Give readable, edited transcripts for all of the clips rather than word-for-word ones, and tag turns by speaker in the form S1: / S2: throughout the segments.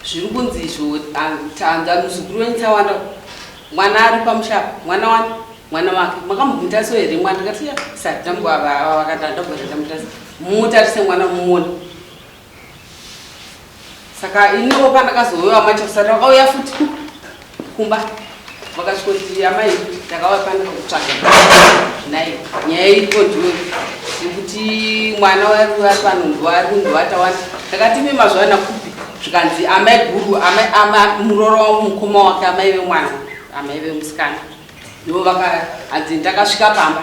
S1: Zviri kunzi izvo tanza muzukuru wenyu Tawanda mwana ari pamusha apa mwana wani mwana wake makamubvunza so here mwana ndikati ya sati ndambovakati ndamutarisa mumutarise mwana mumuone saka iniwo pandakazouya macho sati vakauya futi kumba vakasvikoti amai ndakauya pandaka kutsvaga naye nyaya iripo ndiyo yekuti mwana wari pano ndoari kundovata wani. Ndakati imi mazvawana kupi? Zvikanzi amai guru muroro wangu mukoma wake amai vemwana amai vemusikana ndivo vaka hanzi ndakasvika pamba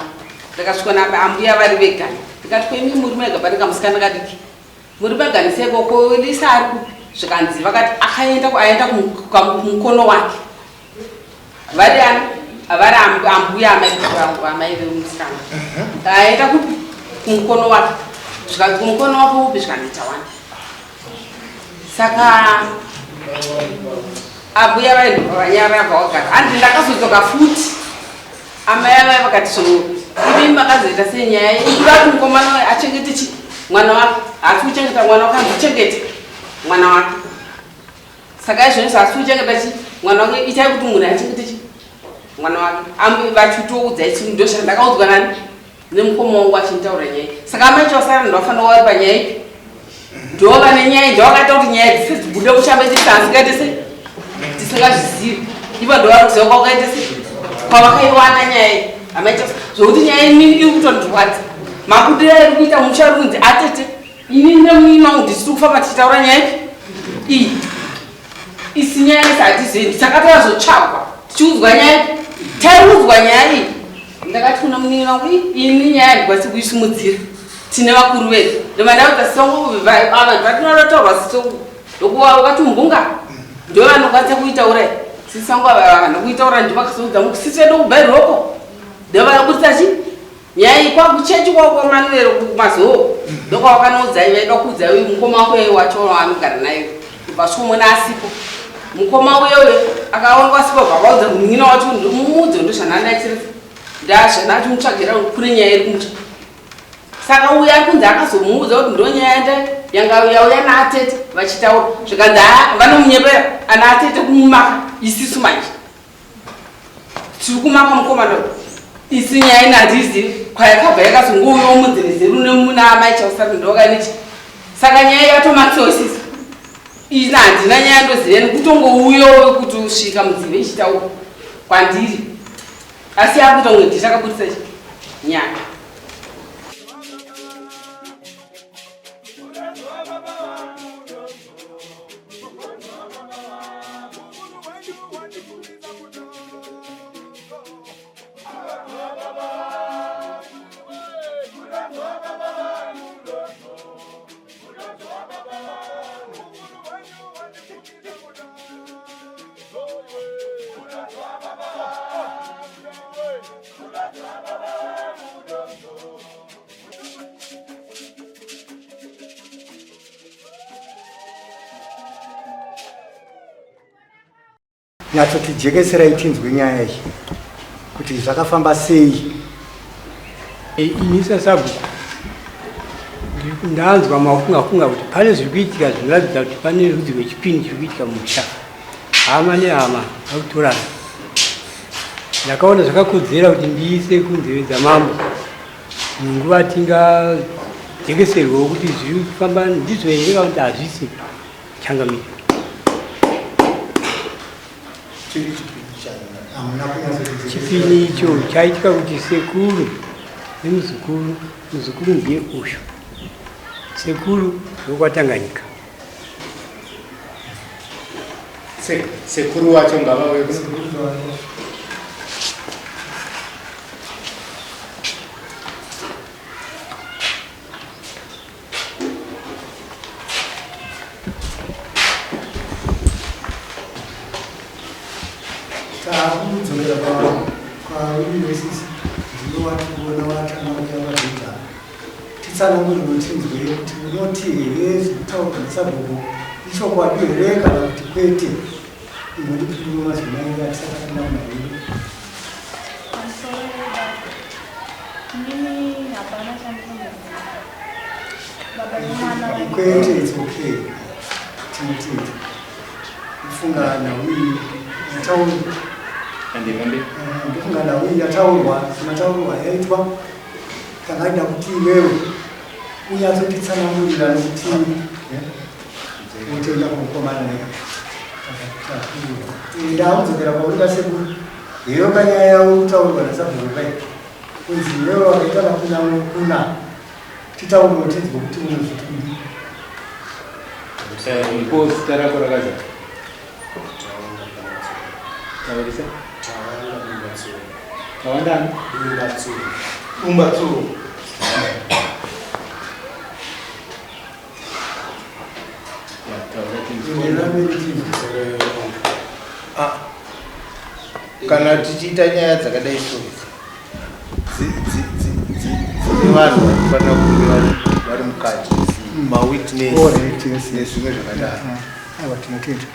S1: ndakasvika napa ambuya vari vega. Ndikati kwemi muri mega pane kamusikana kadiki muri meganiseko ko Lisa ari kupi? Zvikanzi vakati akaenda aenda kumukono wake vari ani vari ambuya amai vangu amai vemusikana aenda kupi kumukono wake. Zvikanzi kumukono wake upi? Zvikanzi Tawanda. Saka ambuya vaindobva vanyarara vawagara handi ndakazodzoka futi amai avaya vakati so imi makazoita sei nyaya iyi kuda kuti mukomana wayo achengete chi mwana wake haasi kuchengeta mwana wake hanzi mwana wake. Saka izvozvo haasi kuchengeta chi mwana wake itai kuti munhu achengete chi mwana wake. Ambi vachitoudza ichi ndo zvandakaudzwa nani nemukoma wangu achinitaura nyaya. Saka amai chawasara ndovafanira kuva vari panyaya ipi ndo vane nyaya ndo vakaita kuti nyaya dzise dzibude kushamba tisangaite se tisingazvizivi ivo ndo vari kuziva kwakaita se kwavakaiwana nyaya iyi amai chawasara zvokuti nyaya inini iri kutondirwadza mabudiro iri kuita musha uri kunzi atete ini nemuina wangu ndisiri kufamba tichitaura nyaya ipi iyi isi nyaya isi hatizivi takatorazotsvagwa tichiudzwa nyaya taiudzwa nyaya iyi. Ndakati kuna munin'ina wangu ini nyaya handikwanisi kuisimudzira tine vakuru vedu ndobva ndaudza songo ava vatinotaurwa sisongo ndokuva wakati mbunga ndo vanokwanisa kuitaura sisi vangu ava havana kuitaura ndo vakazoudza sisi vedu kubhairoko ndo vakabudisa chi nyaya iyi kwakuchechi kwakwaManuel kumazoo ndokwavakanoudza vaida kuudza uyu mukoma wako iye wacho waanogara naye kubva svomona asipo mukoma uye uyo akaonekwa asipo bva vaudza munin'ina wacho mumuudze ndozvanandaitira ndazvandachimutsvagira kune nyaya iri kumutsva. Saka uyu ari kunzi akazomuudza kuti ndo nyaya yanga yauya naatete vachitaura zvikanzi vanomunyepera ana atete kumumaka isisu manje tiri kumaka mukomana uyu isi nyaya ina handiizivi kwayakabva yakazongouyawo munzerezeru naamai chausari ndokanichi saka nyaya yatomakiwa isisu ina handina nyaya ndoziva nekutongouyawo kuti usvika mudzive ichitaura kwandiri asi yakuita kunge ndisakabudisa nyaya.
S2: Nyatsotijekeserai tinzwe nyaya iyi kuti zvakafamba sei.
S3: Ini sasabhuku ndanzwa mafunga funga kuti pane zviri kuitika zvinoratidza kuti pane rudzi rwechipini chiri kuitika musha, hama nehama vakutorana. Ndakaona zvakakodzera kuti ndiise kunzeve dzamambo munguva tingajekeserwewo kuti zviri kufamba ndizvo here kana kuti hazvisi. Changamire. Chipini icho chaitika kuti sekuru nemuzukuru, muzukuru ndiye uyu, sekuru ndokwatanganyika.
S2: Sekuru wacho ngavauye. Takudzokera kwauri wesisi ndiwe watikuona watanga kuya pabhedha. Titsanangurire tinzwe kuti unoti here zvekutaurwa nesabhuku ichokwadi here kana kuti kwete. Ingondipindura mazwi mairi atisati tapinda mumhuri.
S4: Pamusoro baba. Inini hapana chandinoziva. Baba vemwana
S2: Kwete, it's okay. Tinotenda. Ndofunga nhau iyi yataurwa, ndofunga nhau iyi yataurwa semataurwa yaitwa, takaida kuti iwewe unyatsotitsanangurira nokuti utoenda kumukomana naye. Ndakudzokera kwauri kasekuru, heyo kanyaya yavo kutaurwa nasabhuku kai kunzi iwewe wakaita makuna kuna, titaurwe tinzwe kuti unozviti kudii.
S5: Ko zita rako rakazara? Taurisa. Tawanda ani?
S6: Dumbatsuro.
S5: Ya, taura tinzwe.
S6: Ah. Kana tichiita nyaya dzakadai so dzine vanhu vanofanira kunge vari mukati, mawitness
S2: Alright, yes.
S6: nezvimwe zvakadaro.
S2: Aiwa, tinotenda.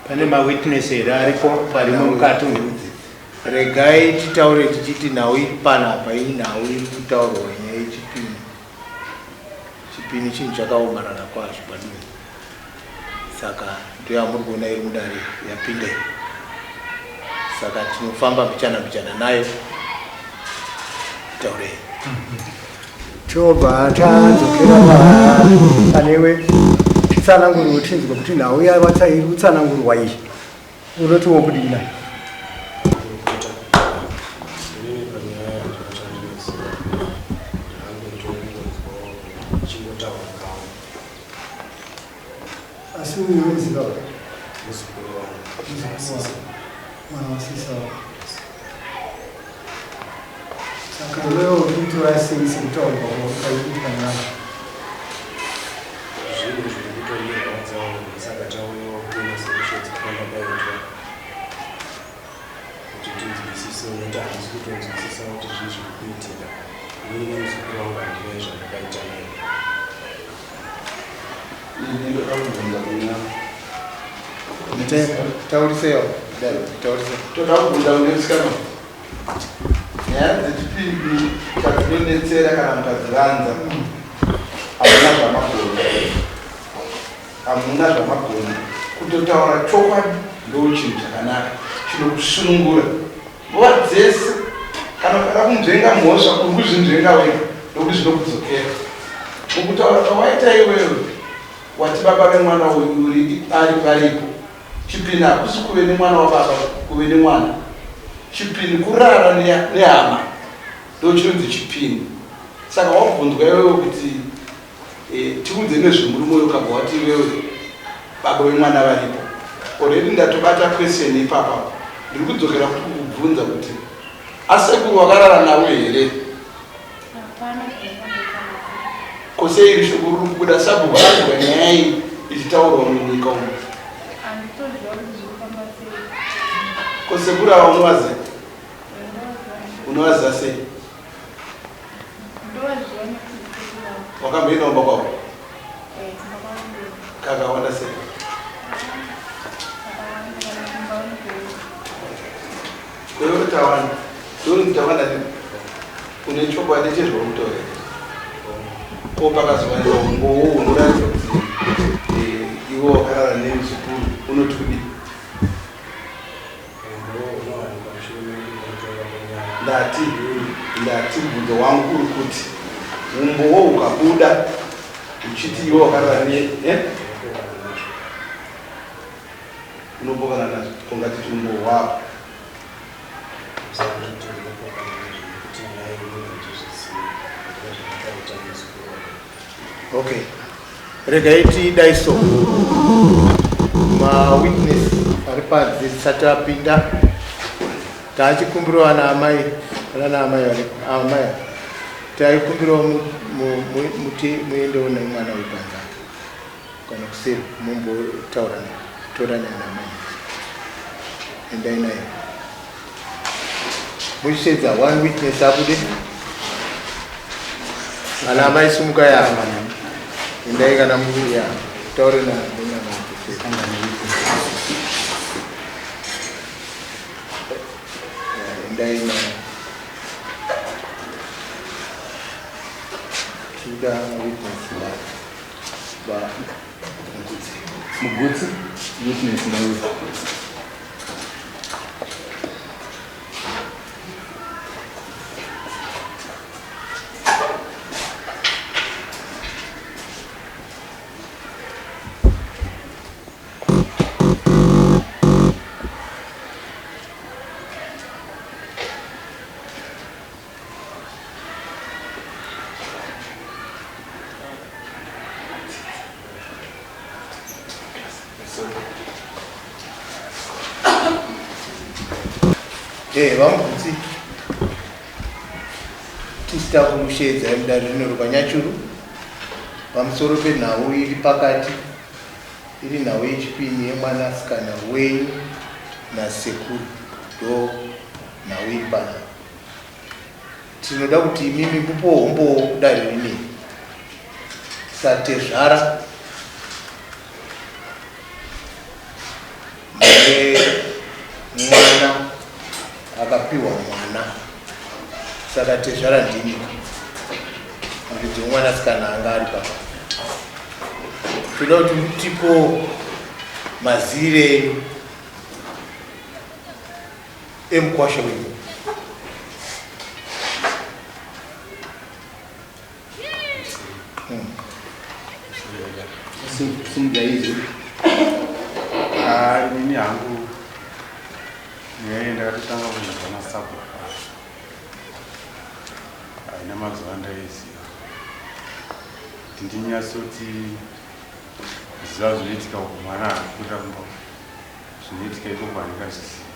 S5: Pane mawitness here aripo varimo mukati umu?
S6: Regai titaure tichiti nhau iri panapa, inhau iri kutaurwa nyaya yechipini. Chipini chinhu chakaomarara kwazvo padunhu, saka ndoyamuri kuona iri mudare yapinda iyi. Saka tinofamba mbichana mbichana nayo. Taurei.
S2: Tobva tadzokera panewe, titsanangurwe tinzwe kuti nhau yavatsa iri kutsanangurwa iyi unotiwo kudii nayo.
S7: Inini panyaya yacho chandinoziva ndangondongonzwawo chingotaura kawo.
S2: Asi uyu unoziva?
S7: Muzukuru wangu.
S2: Muzukuru wako, mwana wasisa wako. Saka iwewe uri kutora sei sekutaurwa kwaikuitwa nevanhu?
S7: Zvinhu zviri kutondirwadzawo, saka tauyawo kuno solution dzakawanda paitwa kuti tinzwisise, nokuti handisi kutonzwisisa kuti zvii zviri kuitika. Inini nemuzukuru wangu handinai zvandakaita naye.
S8: Ini ndoda kubvunza kuna
S6: Tauriseyo, taurise.
S8: Toda kubvunza kune musikana. Nyaya dzechipini chadzinonetsera, kana mukadzivanza, hamuna zvamagona, hamuna zvamagona. Kutotaura chokwadi ndo chinhu chakanaka chinokusunungura nguva dzese. Kana ukada kunzvenga mhosva, uri kuzvinzvenga wega, nokuti zvinokudzokera. Mukutaura kwawaita iwewe, wati baba vemwana uyu uri ari varipo. Chipini hakusi kuve nemwana wababa, kuve nemwana. Chipini kurara nehama, ndo chinonzi chipini. Saka wabvunzwa iwewe kuti tiudze nezvemurume uyu, ukabva wati iwewe baba vemwana varipo already. Ndatobata question ipapa. Ndiri kudzokera kuti kukubvunza kuti asekuru wakarara navo here?
S4: Hapana zvandakaita navo.
S8: Kosei iri shoko riri kubuda, sabhuku anzwa nyaya iyi ichitaurwa munyika umu?
S4: Handitoziva kuti zviri kufamba sei.
S8: Kosekuru ava unovaziva?
S4: Ndovaziva.
S8: Unovaziva sei?
S4: Ndovaziva nekuti ndisekuru vangu.
S8: Wakamboenda kumba kwavo?
S4: Eh, kumba kwavo ndoenda.
S8: Kakawanda sei?
S4: Kakawanda, kana kumba vanotoenda.
S8: Kwewe Tawanda, ndonzi Tawanda, une chokwadi chezvauri kutaura here? Ko pakazowanikwa umbowo unoratidza kuti iwe wakarara nemuzukuru, unoti kudii?
S7: Umbowo unowanikwa mushure mekunge kutonga kwenyaya.
S8: Ndati mubvunzo wangu uri kuti umbowo ukabuda uchiti iwe wakarara ne
S7: Unopokana nazvo.
S8: Unopokana nazvo? Ungatiti umbowo hwako?
S7: Saka nditi ndinopokana nazvo nekuti nyaya inini handizvizivi, handina zvandakaita nemuzukuru wangu.
S6: Okay, regai tidai so, mawitness ari panze tisati apinda, taachikumbirawo ana amai kana naamai vari amai, taikumbirawo muti muendewo nemwana wepanze kana kuseri, mumbotaura tora naye naamai. Endai naye muchisedza one witness abude. Ana amai, sumuka yava, endai kana ya taure nemwana kuseri. Endai naye, tikuda witness va Mukudzi.
S5: Mugutsi, witness ndauya.
S6: Eh, vamubvutsi tisita kumusheedzai mudare rino rwanyachuru pamusoro penhau iri pakati iri nhau yechipini yemwanasikana wenyu nasekuru ndo nhau iri panapa Tinoda kuti imimi mupewo humbowo kudare rineri satezvara mune mwana akapiwa mwana saka tezvara ndimi muridzi wemwanasikana anga ari papa toda kuti mutipo mazire enyu emukwasha wenyu
S5: Simudza izwi. Ah, inini hangu nyaya ndakatotanga kunzwa nasabhuku haina mazuva andaiziva kuti ndinyatsoti ziva zvinoitika uku mwana akura kumba Zvinoitika ikoko handingazvizivi.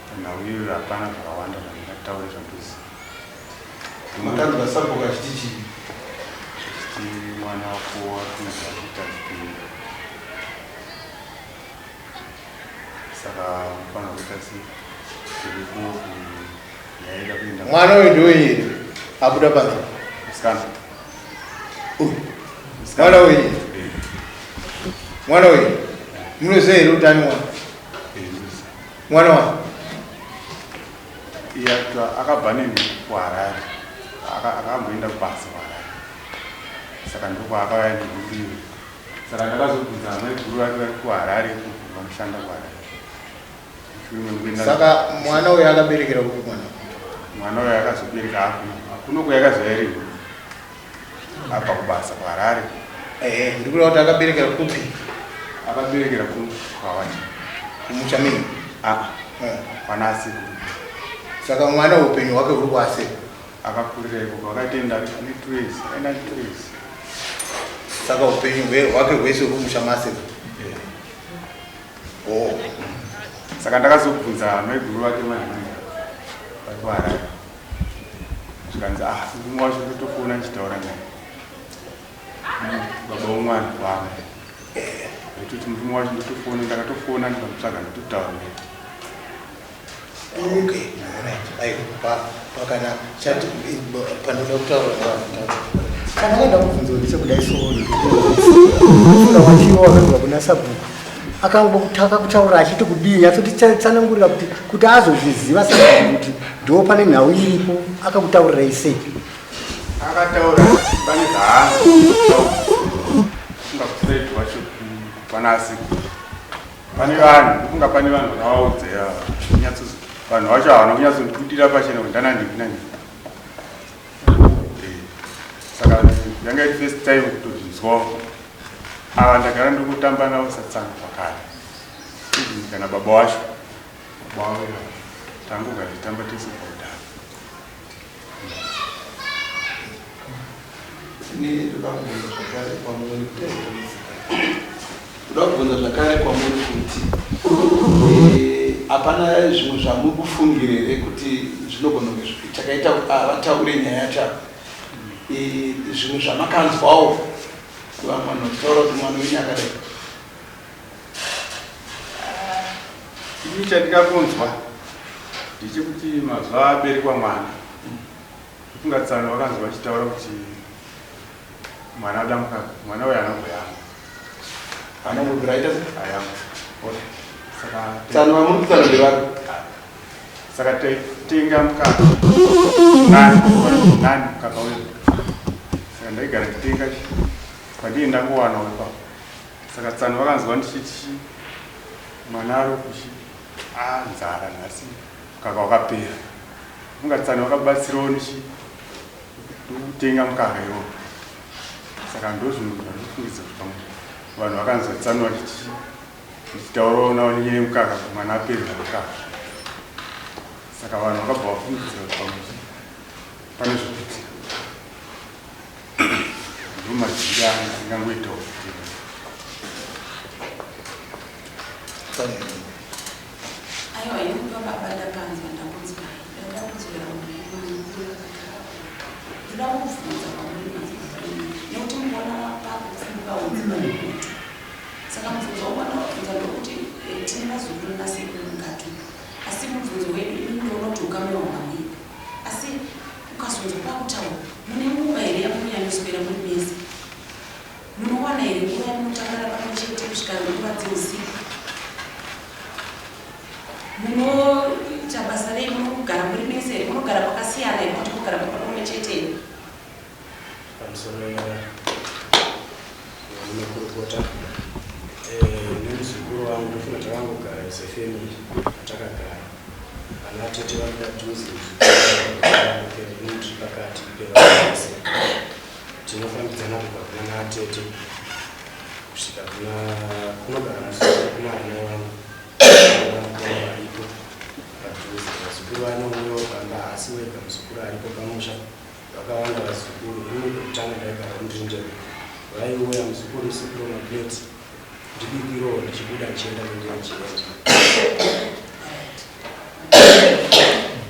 S5: Panhau iyoyo hapana zvakawanda zvandingataure zvandoziva.
S8: Makanzwa sabhuku achiti chii?
S5: Achiti mwana wako wakunzi akuita zvipini. Saka unofanira kuita sei? Tiriko kuyaida kuenda.
S6: Mwana uyu ndiwe here abuda panze?
S5: Musikana.
S6: Uyu. Mwana uyu. Mwana uyu. Munoziva here kuti ani mwana? Mwana wa?
S5: Iya akabva neni kuHarare. Akamboenda kubasa kuHarare. Saka ndokwaakauya ndikubiwe. Saka ndakazobvunza amaiguru vake vari kuHarare vanoshanda kuHarare.
S6: Saka mwana uyu akaberekera kupi mwana?
S5: Mwana uyu akazobereka akuno. Akuno kuyakazouya iri. Abva kubasa kuHarare.
S6: Eh, ndikuda kuti akaberekera kupi?
S5: Akaberekera kuno kwawacha.
S6: Kumusha mini?
S5: Ah.
S6: Eh.
S5: Kwanasi.
S6: Saka mwana upenyu hwake huri kwase.
S5: Akakurira ikoko akaitenda ane 2 years, aina 2 years.
S6: Saka upenyu hwake hwese huri kumusha mase.
S5: Eh.
S6: Oh.
S5: Saka ndakazobvunza maiguru vake manje vari kuHarare. Zvikanzi ah murume wacho ndotofona ndichitaura naye. Baba womwana wangu. Ndototi murume wacho ndotofona ndakatofona ndikamutsvaga ndototaura naye.
S6: Okay, alright. Aiwa, pakanaka. Chati panoda kutaura navanhu.
S2: Kana wada kubvunzwa ndechekudai so ndikufunga wachiwa wakabva kuna sabhuku akangotaka kutaura achiti kudii nyatsotitsanangurira kuti kuti azozviziva sabhuku kuti ndo pane nhau iripo akakutaurirai sei
S5: Akataura pane zvaangafunga kusaidi wacho panasi pane vanhu ndofunga pane vanhu vakavaudza nyatso vanhu vacho havana kunyatsondibudira pachena kuti ndanandiki nandiki eh, saka yanga iri first time kutozvinzwawo ava ndagara ndikutamba navo satsanga kwakare even kana baba wacho baba wavo tangogara tichitamba tese pakudhara
S8: Ini ndoda kubvunza zvakare kwamuri ndoda kubvunza zvakare kwamuri kuti eh, hapana zvimwe zvamuri kufungira here kuti zvinogona kunge chakaita kuti ah, vataure nyaya yacho apa eh, zvimwe zvamakanzwawo vamwe vanhu vachitaura kuti mwana wenyu akadai
S5: Ini chandikakunzwa ndechekuti mazuva aberekwa mwana Ndofunga tsano vakanzwa vachitaura kuti mwana ada mukaka, mwana uyo anamboyamwa.
S8: Anambobvira aita se?
S5: Ayamwa. Saka
S8: tsano vamuri kutsano ndevapi?
S5: Saka tenga mukaka. Nani, nani mukaka uyo. Saka ndaigara nditenga kwandii ndangowana ipapo. Saka tsano vakanzwa ndichiti mwana ari kuchi a nzara nhasi mukaka wakapera. Funga tsano vakabatsirawo ndichi kutenga mukaka iwowo. Saka ndozvinhu zvandofungidza kuti pamwe vanhu vakanzwa tsano vachiti ndichitaurawo navo nenyaya yemukaka kuti mwana apererwa mukaka. Saka vanhu vakabva vafungidzira kuti pamwe pane zvekuitika. Ndomaziviro angangoitawo kuti
S9: Aiwa, ini baba ndapanzwa ndakunzwa ndaida kudzokera kumukuru akagara ndoda kubvunza kwamuri madzibaba imi nekuti mukuona pakupfumbuka unzi pane moto saka mubvunzo wakuwana wabvunza ndokuti eh, tine vazukuru nasekuru mukati asi mubvunzo wedu ini ndoona kuti ukama hwamamwipo asi ukazonzwa pakutaura mune nguva here yamunonyanyoswera muri mese Munowana here nguva yamunotandara pamwe chete kusvika nguva dzeusiku? Munoita basa rei? Munogara muri mese here? Munogara kwakasiyana here kuti munogara pamba pamwe chete here?
S7: Pamusoro munokurukota eh, nemuzukuru wangu ndofunga takangogara as a family patakagara vana tete vari padhuze muzukuru tiri pakati pevanhu vese Tinofambidzana kubva kuna natete kusvika kuna kunogara muzukuru kuna amai vangu vana varipo padhuze. Vazukuru vanouyawo pamba haasi wega muzukuru aripo pamusha vakawanda vazukuru. Ini pekutanga ndaigara kuNdirindebe vaiuya muzukuru musikiro maplate ndibikirowo ndichibuda ndichienda kwendiri ndichienda.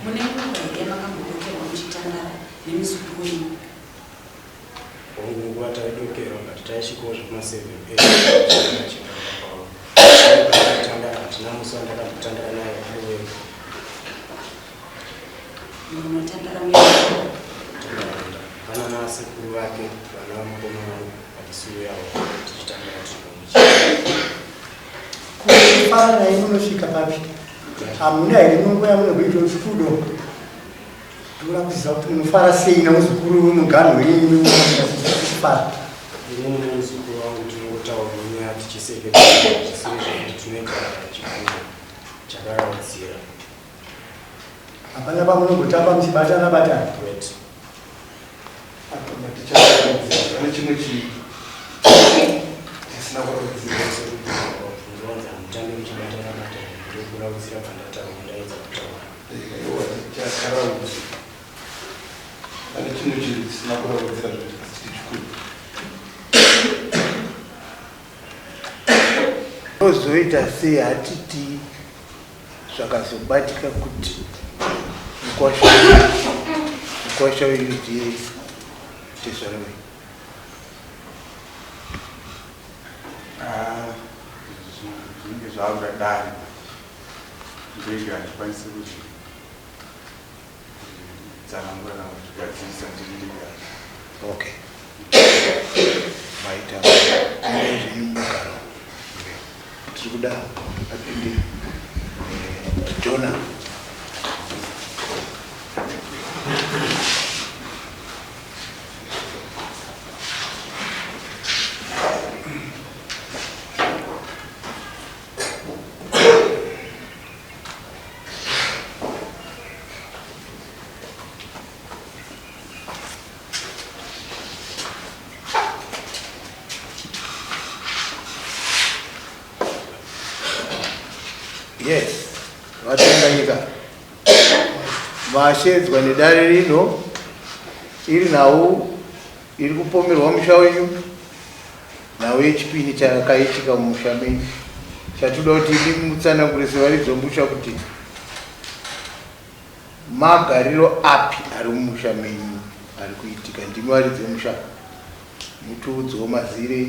S9: Mune nguva here yamakambodokerwa muchitandara nemuzukuru wenyu?
S7: Hongu nguva taidokerwa but taisvikawo zvekuma 7 8 hatina musi wandakambotandara naye ari wega.
S9: Munotandara mega?
S7: Tinoenda pana nasekuru vake vana vamukoma vangu vachisiuyawo tichitandara tiri pamwe chete.
S2: Kufara naye munosvika papi? Hamuna here munguva yamunokuita chikudo? Ndoda kuziva kuti munofara sei nemuzukuru muganhu wenyu kufara.
S7: Inini nemuzukuru wangu tinongotaura nyaya tichisekera zvisiri zvekuti tinoita chikudo chakaraudzira.
S2: Hapana pamunombotamba muchibatana batana?
S7: Kwete.
S8: Pane chimwe chii chisina kuraudzira?
S7: Ndinowanza mutambe muchibatana batana ndokuraudzira pandataura ndaedza kutaura.
S8: Pane chimwe chinhu chisina kuraudzira zvachiri chikuru.
S6: Ozoita sei hatiti zvakazobatika kuti mukwasha wenyu ndiye tezvara wenyu.
S5: Ah, zvinenge zvakuda dare Ndege handikwanisi kuzvitsanangura kana kuzvigadzirisa ndiri ndega.
S6: Okay. Maita zvenyu mugaro. Tiri kuda apinde Jonah. Yes, vaTanganyika mashedzwa nedare rino iri nhau iri kupomerwa musha wenyu Nhau yechipini chakaitika mumusha menyu chatoda kuti imi mutsanangure sevaridzi vemusha kuti magariro api ari mumusha menyu ari kuitika. Ndimi varidzi vemusha, mutiudzewo mazire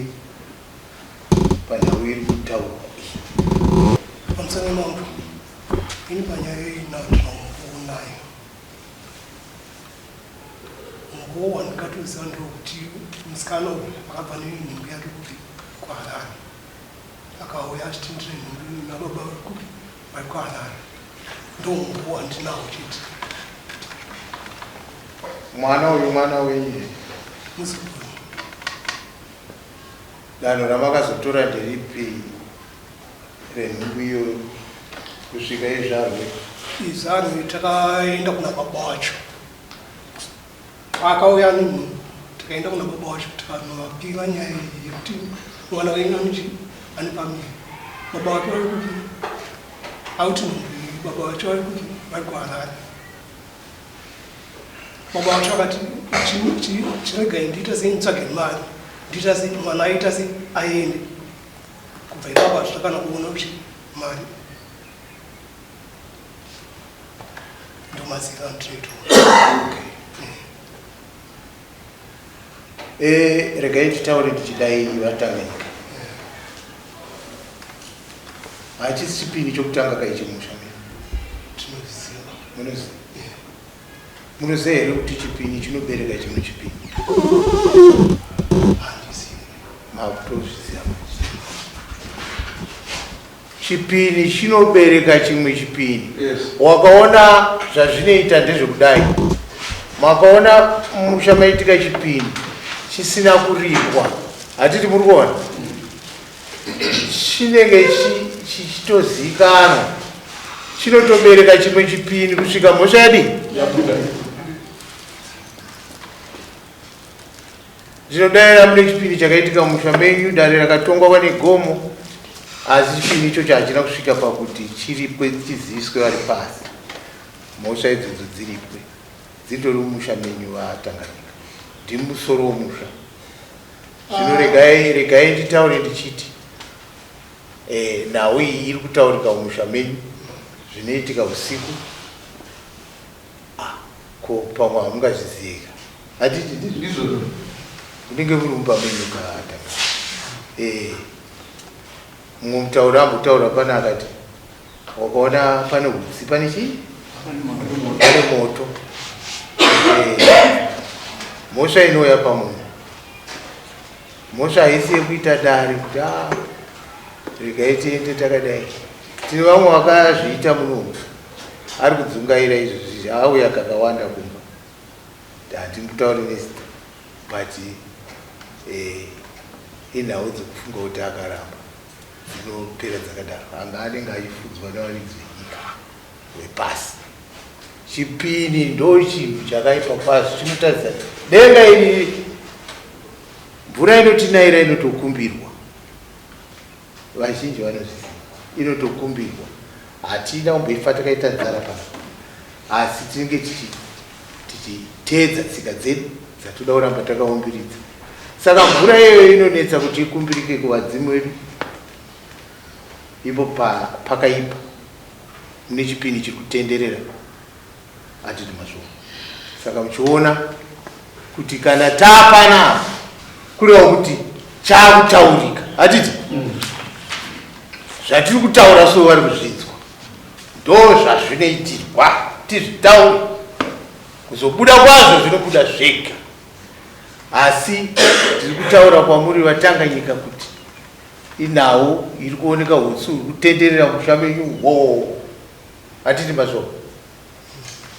S6: panhau iri kutaurwa iyi.
S10: Pamusana mambo, ini panyaya iyi ndinomuonayo. Mukuwo wandikatoziva ndewokuti musikana uyu akabva nenhumbi yake kupi kuHarare. Akauya achiti ndine nhumbi nababa vari kupi vari kuHarare. Ndomukuwo wandinawo chete.
S6: Mwana uyu mwana wenyu here?
S10: Muzukuru.
S6: Danho ramakazotora nderipi renhumbu iyoyo kusvika izvarwe?
S10: Izvarwe takaenda kuna baba wacho. Akauya nenhumbu tikaenda kuna baba wacho tikanovapira nyaya iyi yekuti mwana wenyu anoti ane pamiri. Baba vake vari kupi? Auti nhumbu iyi baba vacho vari kupi? Vari kuHarare. Baba vacho vakati chiregai ndiita sei nditsvage mari ndiita sei mwana aita sei aende. Kubva ipapo hazvina kana kuona kuti mari ndomazira andinoita.
S6: Okay. Eh, regai titaure tichidai vaTanganyika. Hachisi chipini chokutanga kaichi musha medu.
S10: Tinoziva.
S6: Munoziva. Munoziva here kuti chipini chinobereka chimwe chipini?
S10: Handizivi.
S6: Makutozviziva manje. Chipini chinobereka chimwe chipini.
S8: Yes.
S6: Wakaona zvazvinoita ndezvekudai. Makaona musha maitika chipini chisina kuripwa. Hatiti muri kuona? Chinenge chichitozikanwa. Chinotobereka chimwe chipini kusvika mhosva yadii?
S8: Yabuda.
S6: Ndinodaira mune chipini chakaitika mumusha menyu, dare rakatongwa pane gomo, asi chipini ichocho hachina kusvika pakuti chiripwe chiziviswe vari pasi. Mhosva idzodzo dziripwe, dzitori mumusha menyu vaTanganyika. Ndimi musoro womusha. Zvino regai, regai nditaure ndichiti eh, nhau iyi iri kutaurika mumusha menyu, zvinoitika usiku. Ah, ko pamwe hamungazvizive ka? Hatiti ndizvo?
S8: Ndizvozvo.
S6: Munenge muri mumba menyu ka tanga. Eh. Mumwe mutauri ambotaura pane akati wakaona pane utsi pane chii? Pane moto. Eh. Mhosva inouya pamunhu. Mhosva haisi yekuita dare kuti ah regai tiende takadai. Tine vamwe vakazviita muno ari kudzungaira izvozvi auya kakawanda kumba. Handimutauri nezita but eh, inhau dzekufunga kuti akaramba dzinopera dzakadaro. Anga anenge achifudzwa nevaridzi venyika vepasi. Chipini ndo chinhu chakaipa kwazvo chinotaridza denga iri mvura inotinaira inotokumbirwa. Vazhinji vanozviziva inotokumbirwa. Hatina kumboifa takaita nzara pano asi tinenge tichiteedza tsika dzedu dzatoda kuramba takaumbiridza. Saka mvura iyoyo inonetsa kuti ikumbirike kuvadzimu vedu ipo pakaipa mune chipini chiri kutenderera hatidi mazvoo. Saka muchiona kuti kana taapana kureva kuti chaakutaurika hatiti zvatiri kutaura so vari kuzvinzwa ndo zvazvinoitirwa tizvitaure kuzobuda kwazvo zvinobuda zvega asi tiri kutaura kwamuri vaTanganyika kuti inhau iri kuoneka hutsi huri kutenderera musha menyu hoo hatiti mazvo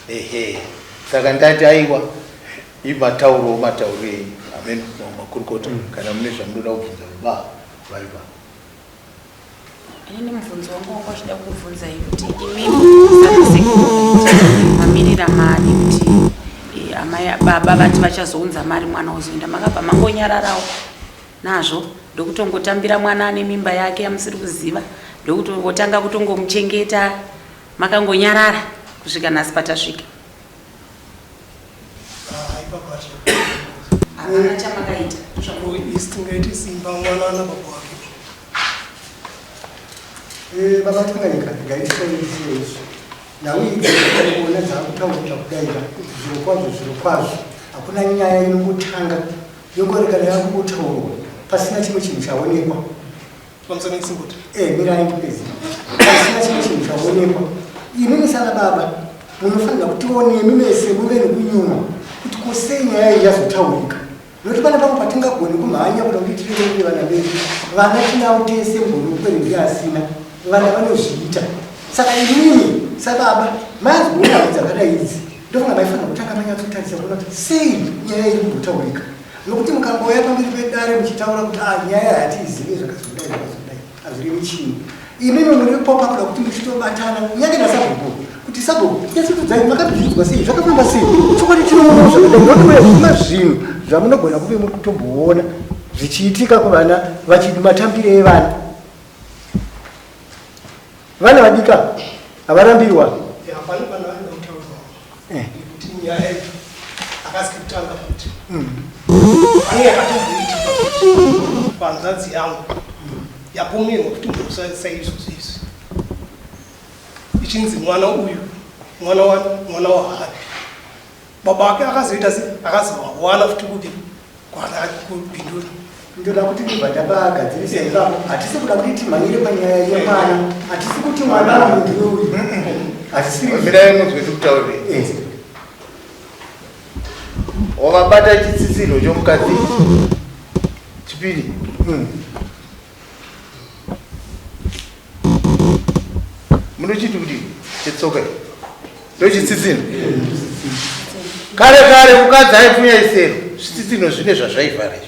S6: ehe saka ndati aiwa imatauro matauro enyu amen makurukota kana mune zvamunoda kubvunza baba vari pa
S9: Inini mubvunzo wangu wanga uchida kukubvunzai kuti imimi sanasekuru mamirira mari kuti eh, amai baba vati vachazounza mari mwana ozoenda makabva mangonyararawo nazvo ndokutongotambira mwana ane mimba yake yamusiri kuziva ndokutongotanga kutongomuchengeta makangonyarara kusvika nhasi patasvika. Hapana chamakaita.
S10: Isu tingaite simba mwana ana baba wake.
S2: Eh, baba Tanganyika, ngaititaurisiye izvi. Nhau idzi kuona dzakutaurika kudaika zvirokwazvo zvirokwazvo hakuna nyaya inongotanga yongorekana yakungotaurwa pasina chimwe chinhu chaonekwa.
S10: Pamusana isimboti.
S2: Eh, mirai ndipedze. Pasina chimwe chinhu chaonekwa. Imimi sana baba munofanira kutione imi mese muve nekunyumwa kuti ko sei nyaya iyi yazotaurika. Nokuti pane pamwe patingagoni kumhanya kuda kuti tirerere vana vedu. Vana tinavo tese mugoni wekwere ndiye asina. Vana vanozviita. Saka imimi sababa manzwa nhau dzakadai idzi ndofunga maifanira kutanga manyatsotarisa kuona kuti sei nyaya iri kumbotaurika. Nokuti mukangouya pamberi pedare muchitaura kuti ah, nyaya hatiizive zvakazodai zvakazodai, hazvirevi chinhu. Imimi muripo pakuda kuti muchitobatana kunyange nasabhuku kuti sabhuku nyatsotodzai makabvinzwa sei zvakafamba sei chokwadi tinoona zvakadai nokuti zvima zvinhu zvamunogona kuve muri kutomboona zvichiitika kuvana vachidi matambire evana vana vadika havarambirwa
S10: hapana pana vanoda kutaurwa nekuti nyaya iyi akasi kutanga futi pane yakatomboitika futi panzadzi yangu yapomerwa kuti mhosva saizvozvo izvi ichinzi mwana uyu mwana wa mwana wahapi baba ake akazoita se akazovawana futi kupi kubhindura
S2: ndoda kuti ndibva ndapagadzirisa ipapo hatisi kuda kuti timhanyire panyaya yemwana hatisi kuti mwana uyu ndiwe uyu hatisi
S6: mirai munzwe tikutaurire wakabata chitsitsinho chomukadzi chipiri munochiti kuti chetsoka ndochitsitsinho kare kare mukadzi aipfunya isero zvitsitsinho zvine zvazvaivhara izvi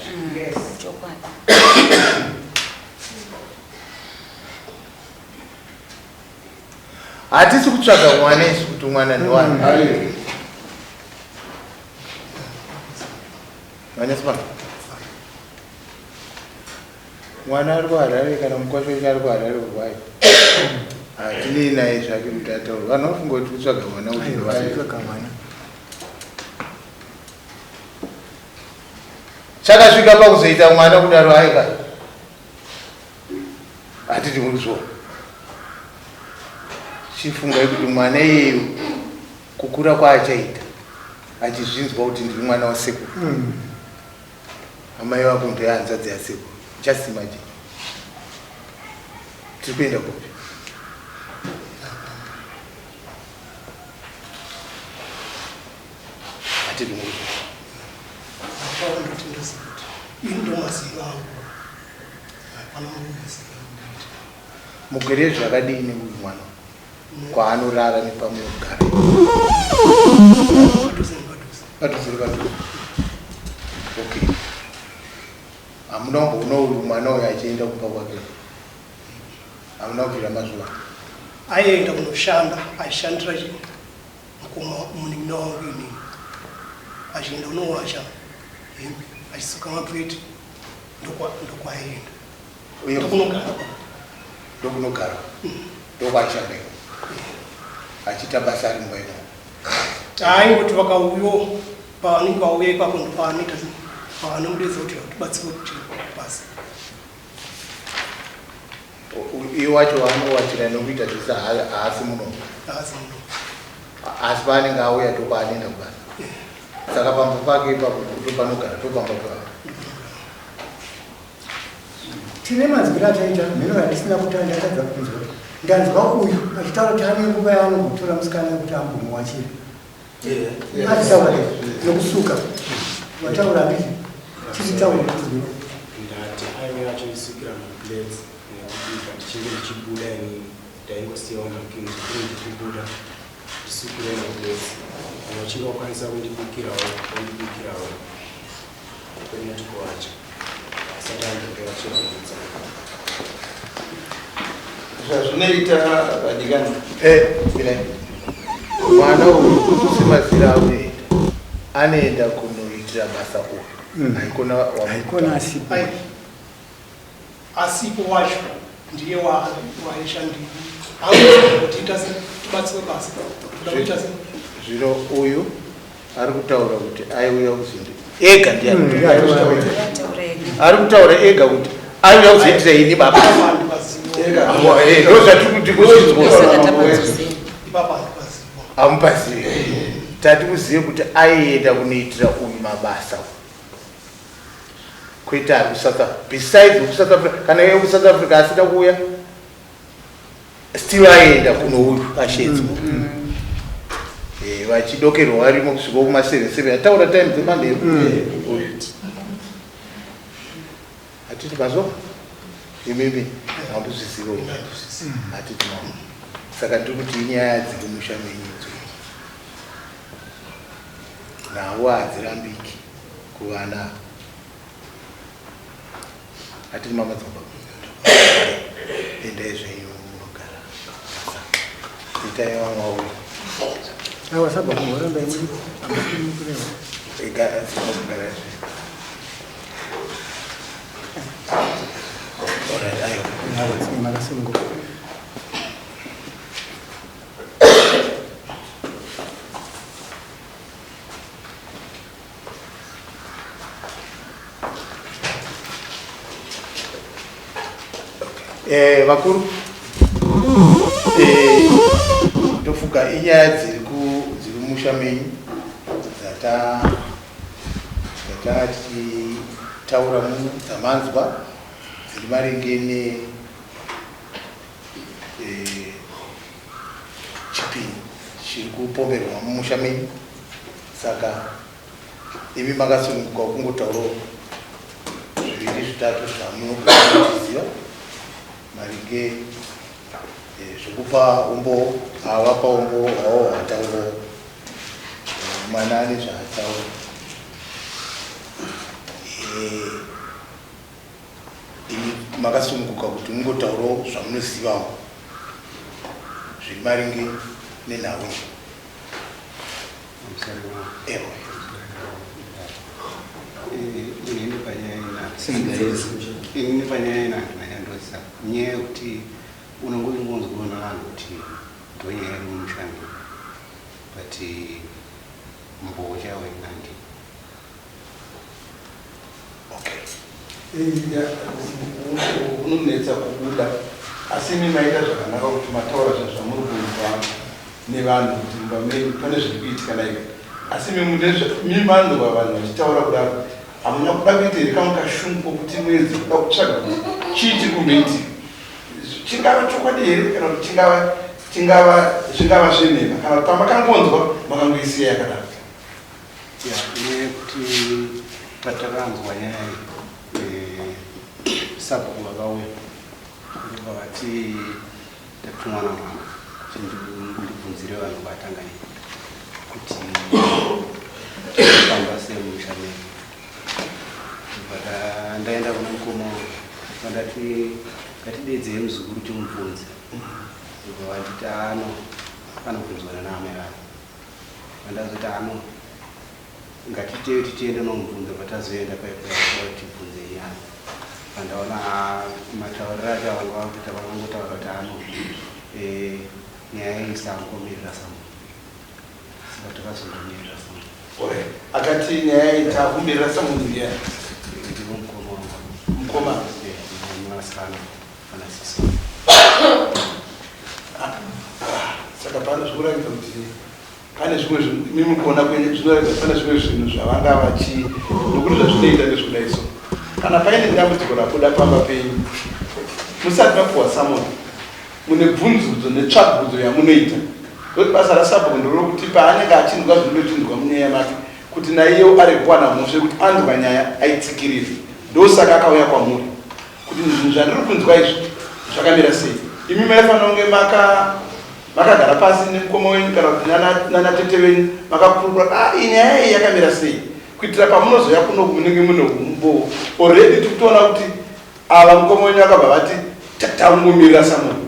S6: hatisi kutsvaga mwana isu kuti mwana ndewani vanyasipana Mwana ari kuHarare kana mukwasha wacho ari kuHarare urwayo. Hatinei naye zvake kuti ataure. Vanhu vafunga kuti kutsvaga mwana kuti
S2: kutsvaga mwana.
S6: Chakasvika pakuzoita mwana kudaro aika. Hatiti muri kuzviona. Chifungai kuti mwana iyeyo kukura kwaachaita achizvinzwa kuti ndiri mwana wasekuru. Amai vako ndehanzvadzi yasekuru. Just imagine. Tiri kuenda kupi? Hatidi muzvo. Mugwere zvakadini uyu mwana? Kwaanorara nepamunogara. Padhuze nepadhuze. Okay. Hamuna kumboona uyu mwana uyu achienda kumba kwake? Hamuna kubvira mazuva?
S10: Aienda kunoshanda, aishandira mukoma munin'ina wangu inini. Achienda kunowacha hembe, achisuka mapureti ndokwaaienda. Ndokunogara.
S6: Ndokunogara. Ndokwaishanda iko. Achiita basa ari mumba imomo.
S10: Taingoti vakauyo pavanenge vauya ipapo ndopaanoita pavanomudedza kuti tibatsirwe kuti basa.
S6: Iye wacho waanowachira nokuita zvese haasi muno.
S10: Haasi muno.
S6: Asi paanenge auya ndopaanoenda kubasa. Saka pamba pake ipapo ndopanogara ndopamba pake.
S2: Tine manzwiro ataita mheno yandisina kutanga ndatadza kunzwa. Ndanzwa uyu achitaura kuti ane nguva yaanogotora musikana yekuti ambomuwachira. Achitaura nekusuka. Wataura handiti? Tichitaura tinzwe.
S7: Ndati aive achisukira maplates nekubika ndichinge ndichibuda ini ndaingosiyawo makini zvekuri ndikubuda ndisukire maplates kana uchinge wakwanisa kundibikirawo wondibikirawo Kwete kuwacha. Asati ambopera chirongedza.
S8: Zvazvinoita vadikani.
S6: Eh, mirai. Mwana uyu semazira aunoita anoenda kunoitira basa uyu. Haikona
S2: Haikona asipo.
S10: Ai, asipo wacho ndiye waishandira. Angoita kuti tibatsire basa. Toda kuita se
S6: Zvino uyu ari kutaura kuti aiuya kuzondi ega ndiye ari kutaura ega kuti aiuya kuzoitira ini baba ndozvatiri kuti kuzvinzwa amupazive tati kuzive kuti aienda kunoitira uyu mabasa kwete ari kusouth africa besides wekusouth africa kana iye kusouth africa asina kuuya still aienda kuno uyu ashedzwa mm. eh, vachidokerwa varimo kusvika kuma 77 ataura time dzemanheru mm. uyu hatiti mazo imimi hambuzvizivo hatiti mao saka ndiri kuti inyaya dziri musha menyu idzo navo hadzirambiki kuvana. Hatiri mamadzibaba. Endai zvenyu munogara. Itai vamwe vauya.
S2: Awa sabhuku muramba muri. Amukuri.
S6: Ega dzinogara zvenyu. Alright, aiwa.
S2: Awa makasununguka.
S6: Eh, vakuru eh, ndofunga inyaya dziri ku dziri mumusha menyu dzata dzata tichitaura muno dzamanzwa dziri maringe ne eh, chipini chiri kupomberwa mumusha menyu saka imi makasununguka kungotaurawo zviviri zvitatu zvamunoziva maringe eh, zvekupa umbowo avapa umbowo hwawo hwataurawo eh, mwana ane zvaataura eh, imi makasununguka kuti mungotaurawo zvamunozivawo zviri maringe nenhau iyi. Ewe.
S7: Inini panyaya ina handina chandoziva nyaya yekuti unongoingonzwawo navanhu kuti ndonyaya iri mumushandi but mbowo chaiwo inandi
S6: Okay.
S8: Unonetsa kubuda asi imi maita zvakanaka kuti mataura zvinhu zvamuri kunzwa nevanhu kuti mumba menyu pane zviri kuitika naika asi imi manzwa vanhu vachitaura kudaro hamuna kuda kuita here kamwe kashungu kokuti muedze kuda kutsvaga kuti chii chiri kumboitika chingava chokwadi here kana kuti chingava chingava zvingava zvenhema kana kuti pamakangonzwa makangoisiya yakadaro
S7: Ya, nyaya yekuti patakanzwa nyaya iyi eh, sabhuku vakauya ndobva vati ndatumwa namama kuti ndibvunzire vanhu kwaTanganyika kuti famba sei mumusha medu. Ndobva ndaenda kuna mukoma wangu vandati ngatideedzei muzukuru timubvunze. Ndobva vanditi ano anobvunzwa nana amai vake. Vandazoti ano ngatiteyo titiende nomubvunza patazoenda paipa tibvunze nyaya. Pandaona matauriro acho avanga vakuita vakangotaura kuti ano eh, nyaya iyi sangomirira samu saka takazongomirira samu.
S8: Alright. Akati nyaya iyi takumirira samunhu ndiani?
S7: Ndivo mukoma wangu.
S8: Mukoma?
S7: Mwanasikana kana sisi.
S8: Saka pano zvikuratidza kuti pane zvimwe zvinhu imi mukuona kwenyu zvinoratidza kuti pane zvimwe zvinhu zvavanga vachi nokuti zvazvinoita ndezvekudai so kana paine dambudziko rabuda pamba penyu musati mapuwa samoni mune bvunzudzo netsvagurudzo yamunoita ndokuti basa rasabhuku ndorokuti paanenge achinzwa zvinenge munyaya make kuti naiyewo arege kuwana mhosva yekuti anzwa nyaya aitsikirire ndosaka akauya kwamuri kuti zvinhu zvandiri kunzwa izvi zvakamira sei imi maifanira kunge maka makagara pasi nemukoma wenyu kana kuti nana tete venyu makakurukura ah iyi nyaya iyi yakamira sei kuitira pamunozouya kuno munenge mune umbowo already tiri kutoona kuti ava mukoma wenyu vakabva vati tangomirira samunhu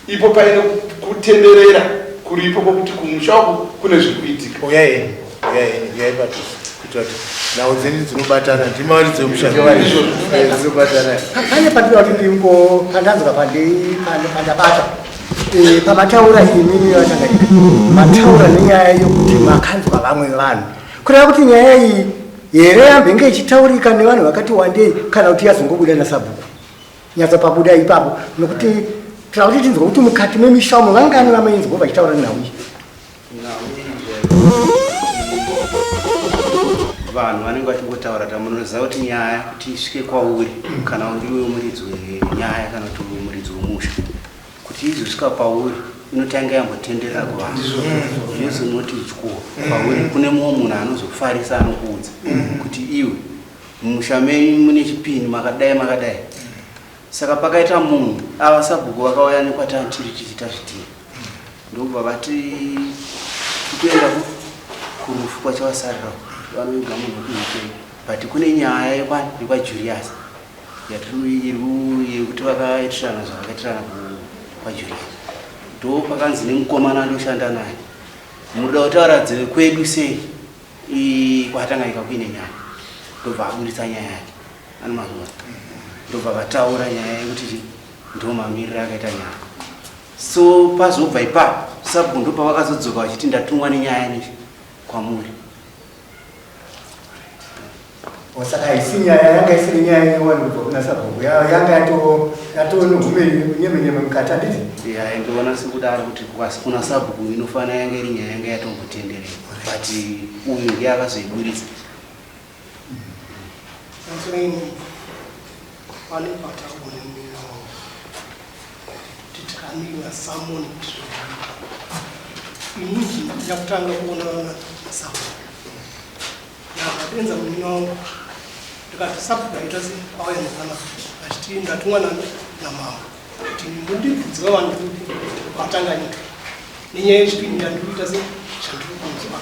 S8: ipo paine kutenderera kuripo kwokuti kumusha uku kune zviri kuitika
S6: Uyai henyu, uyai henyu, uyai padhuze kuitira kuti nhau dzenyu dzinobatana ndimari dzemusha dzinobatana.
S2: Pane pandinoda kuti ndingo pandanzwa pandabata eh, pamataura imimi vaTanganyika mataura nenyaya yokuti makanzwa vamwe vanhu kureva kuti nyaya iyi here yambenge ichitaurika nevanhu vakati wandei kana kuti yazongobuda nasabhuku nyatso pabuda ipapo nokuti tira kuti tinzwa kuti mukati memisha umo vangani vamainzwa vachitaura nhau iyi.
S7: Vanhu vanenge vachingotaura ta munoziva kuti nyaya kuti isvike kwauri kana uriwe muridzi wenyaya kana kuti uri muridzi wemusha kuti izosvika kwauri inotanga yambotenderera kuvanhu zvozonoti tyo kwauri kune mumwe munhu anozofarisa anokuudza kuti iwe mumusha menyu mune chipini makadai makadai saka pakaita munhu ava sabhuku vakauya nekwatantiri tichiita zvitina ndobva vati tikuenda kurufu kwachavasarira vanoviga munhu wekuUK but kune nyaya yekwaJulius
S11: yekuti vakaitirana zvavakaitirana kwaJuliet. Ndo pakanzi nemukomana andoshanda naye, munoda kutaura dzekwedu sei kwaTanganyika kuine nyaya. Ndobva aburitsa nyaya yake anomazuva, ndobva vataura nyaya yekuti ndo mamiriro akaita nyaya. So pazobva ipapo sabhuku ndopavakazodzoka vachiti ndatumwa nenyaya nezvi kwamuri.
S2: Saka haisi nyaya yanga isiri nyaya yewanhu kubva kuna sabhuku, yanga yatone nyemenyeme mukati, handiti?
S11: Ya, ndoona sekudaro kuti kuna sabhuku inofanira yanga iri nyaya yanga yatombotenderera, but uyu ndiye akazoiburitsa.
S10: Pamusoro, pane pataurwa nemunin'ina wangu kuti tikamira samoni kuti inini yakutanga kuonana nasabhuku. Ndakadenza munin'ina wangu ndikati sabhuku aita se auya nepana achiti ndatumwa namambo kuti mundibvunze vanhu kuti kwaTanganyika nenyaya yechipini yandikuita se chandiri kunzwa.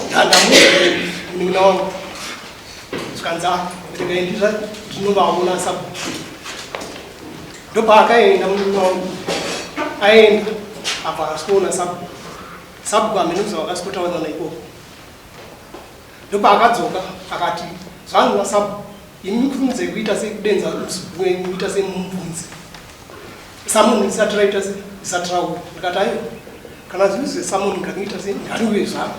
S10: Ndandamuudza munin'ina wangu, zvikanzi regai ndizva ndinovaona sabhuku. Ndopaakaenda munin'ina wangu, aenda apa akasikuona sabhuku. Sabhuku amenuza vakasikotaurana ikoko. Ndopaakadzoka akati zvangu nasabhuku, imi kurumidze kuita sekudenza muzukuru wenyu, kuita semumubvunzi summon isati raita se isati rauya. Ndikati aiwa, kana zviri zvesummon nganoita se ngariuye zvaro,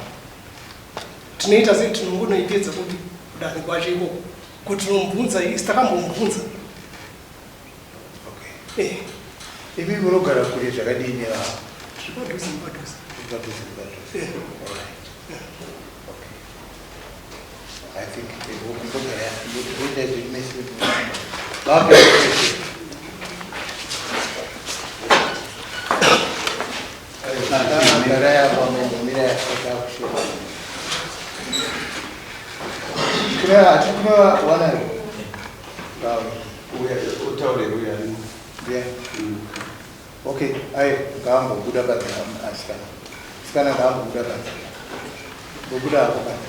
S10: tinoita se tinongonoipedza kuti kudare kwacho ikoko kuti tinomubvunza isi takambomubvunza.
S6: Imi munogara kure zvakadini ava?
S10: Zvipadhuze nepadhuze.
S6: Padhuze nepadhuze. Alright. Okay. I think kumbogara kuenda zvimese. Okay. Gara yapa mira yakakushiya. Kuna hatikuna wana.
S8: Utaure uya.
S6: Yeah. Okay, ai ngaambobuda panze asikana. Sikana ngaambobuda panze. Bobuda hapo panze.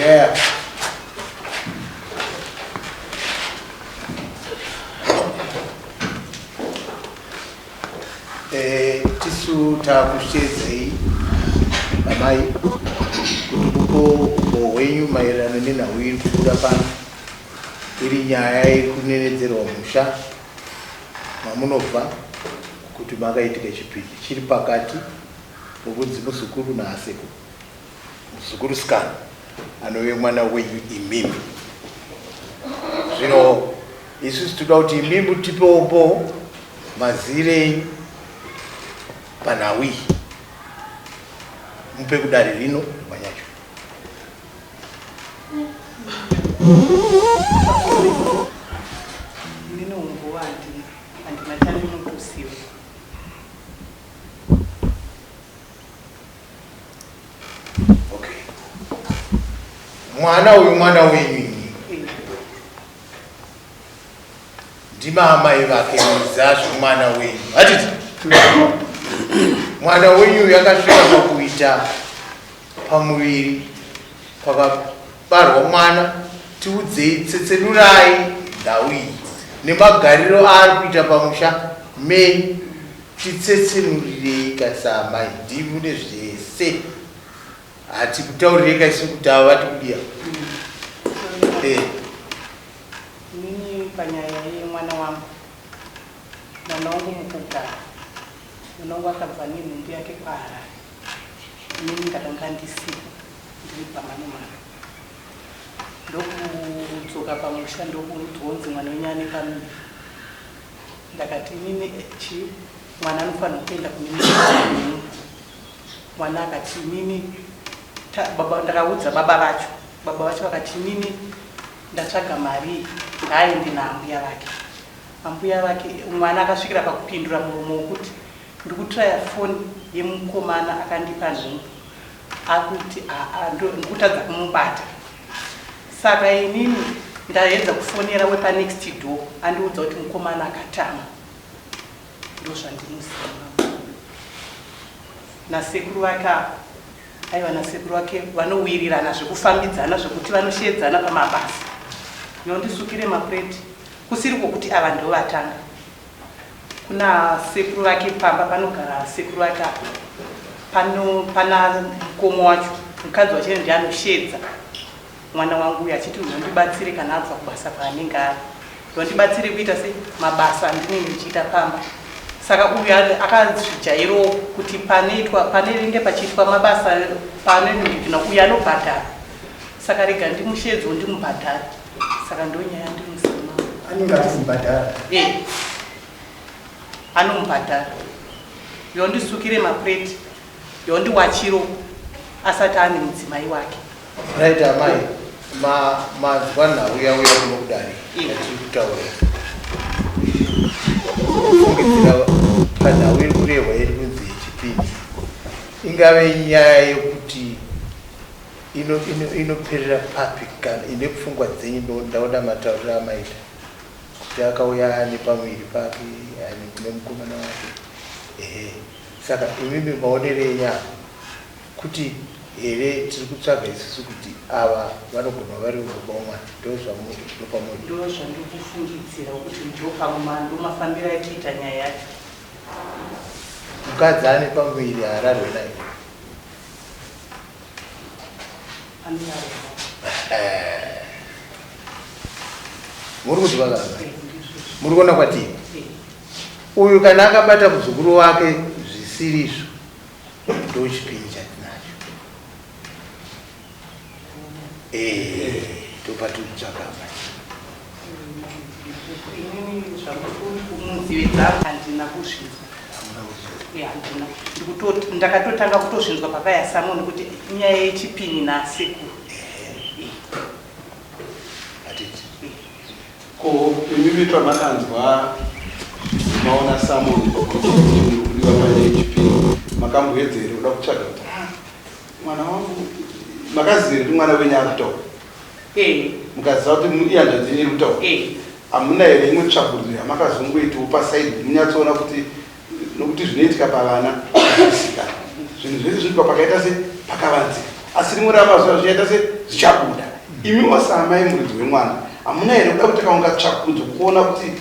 S6: Yeah. Tisu takushedzei amai kuti mupo umbo hwenyu maererano nenhau iri kubuda pano, iri nyaya yekunenedzerwa musha mamunobva kuti makaitika chipindi chiri pakati pokunzi muzukuru naasekuru, muzukuru sikana anove mwana wenyu imimi. Zvino isusu toda kuti imimi tipewo mazire enyu panhau iyi, mupe kudare rino manyacho.
S1: Ndine umbowo, handina handina chandinokuziva.
S6: Okay, mwana uyu mwana wenyu imi? Ndima amai vake mizazvo mwana wenyu, hatiti? Mwana wenyu uyu akasvika pakuita pamuviri, pakabarwa mwana. Tiudzei, tsetsenurai nhau iyi nemagariro aari kuita pamusha menyu. Titsetsenurirei kasamai, ndimi mune zvese, hatikutaurirei kaisi kuti ava vati kudiya.
S1: Inini panyaya yemwana wangu, mwana wangu mukugara, mwana wangu akabva nenhumbu yake kwaHarare. Inini ndakanga ndisipo, ndiri pamanomano. Ndokudzoka pamusha, ndokunzwonzi mwana wenyu ane pamuviri. Ndakati inini chi mwana anofanira kuenda kune munhu. Mwana akati inini baba, ndakaudza baba vacho, baba vacho vakati inini ndatsvaga mari, ngaaende naambuya vake. Ambuya vake, mwana akasvikira pakupindura muromo wokuti ndikutraya foni yemukomana akandipa nhumbu, akuti ndikutadza kumubata. Saka inini ndaedza kufonera wepanext door, andiudza kuti mukomana akatama.
S12: Ndozvandinoziva nasekuru vake ava. Aiwa nasekuru vake vanowirirana zvekufambidzana zvekuti vanosheedzana pamabasa. Yondisukire mapureti kusiri kwokuti ava ndovatanga. Kuna sekuru vake pamba panogara sekuru vake apa. Pano pana mukomo wacho mukadzi wacho ndiye anosheedza mwana wangu uyu achiti unondibatsire kana abva kubasa kwaanenge ari. Unondibatsire kuita se mabasa andinenge ndichiita pamba. Saka uyu akazvijairawo kuti panoitwa panenge pachiitwa mabasa panoningikina uyu anobhadhara. Saka rega ndimusheedzewo ndimubhadhare. Saka ndonyaya ndinoziva.
S2: Anenge achimubhadhara?
S12: Eh. Anomubhadhara. Yondisukire mapureti, yondiwachiro asati ane mudzimai wake.
S6: Right amai, ma manzwa nhau yauya kuno kudare yatiri kutaura. Fungidzira panhau iri kurehwa iri kunzi yechipini. Ingave nyaya yekuti inoperera papi kana ine pfungwa dzenyu ndaona matauriro amaita kuti akauya ane pamuviri pake ane kune mukomana wake ehe saka imimi maonero enyu apa kuti here tiri kutsvaga isusu kuti ava vanogona vari baba womwana ndozvamudopamuri
S12: ndozvandikufungidzira kuti ndopa ndomafambiro atiita nyaya yacho.
S6: Mukadzi ane pamuviri haararwe naye.
S12: Anorarwa.
S6: Muri kuti vakarara, muri kuona kwatii uyu kana akabata muzukuru wake zvisirizvo, ndochipini chatinacho topatikutsvaka apa.
S12: Inini zvamunzive dzangu handina kuzvinzwa. Handina. Ndakatotanga kutozvinzwa pakaya samoni kuti nyaya yechipini nasekuru.
S6: Hatiti
S8: Ko imimi pamakanzwa maona samoni kuti muri kudiwa panyaya yechipini, makamboedza here kuda kutsvaga kuti ah, mwana wangu, makaziva here kuti mwana wenyu ari kutaura?
S12: Eh.
S8: Mukaziva kuti ihanzvadzi yenyu iri kutaura?
S12: Eh.
S8: Hamuna here imwe tsvakurudzo yamakazongoitawo pasaidi kuti munyatsoona kuti, nokuti zvinoitika pavana zvisikana, zvinhu zvese zvinoitwa pakaita se pakavanzika, asi rimwe ramazuva zvichaita se zvichabuda. Imiwo saamai muridzi wemwana, hamuna here kuda kuti kaunga tsvakurudzo kuona kuti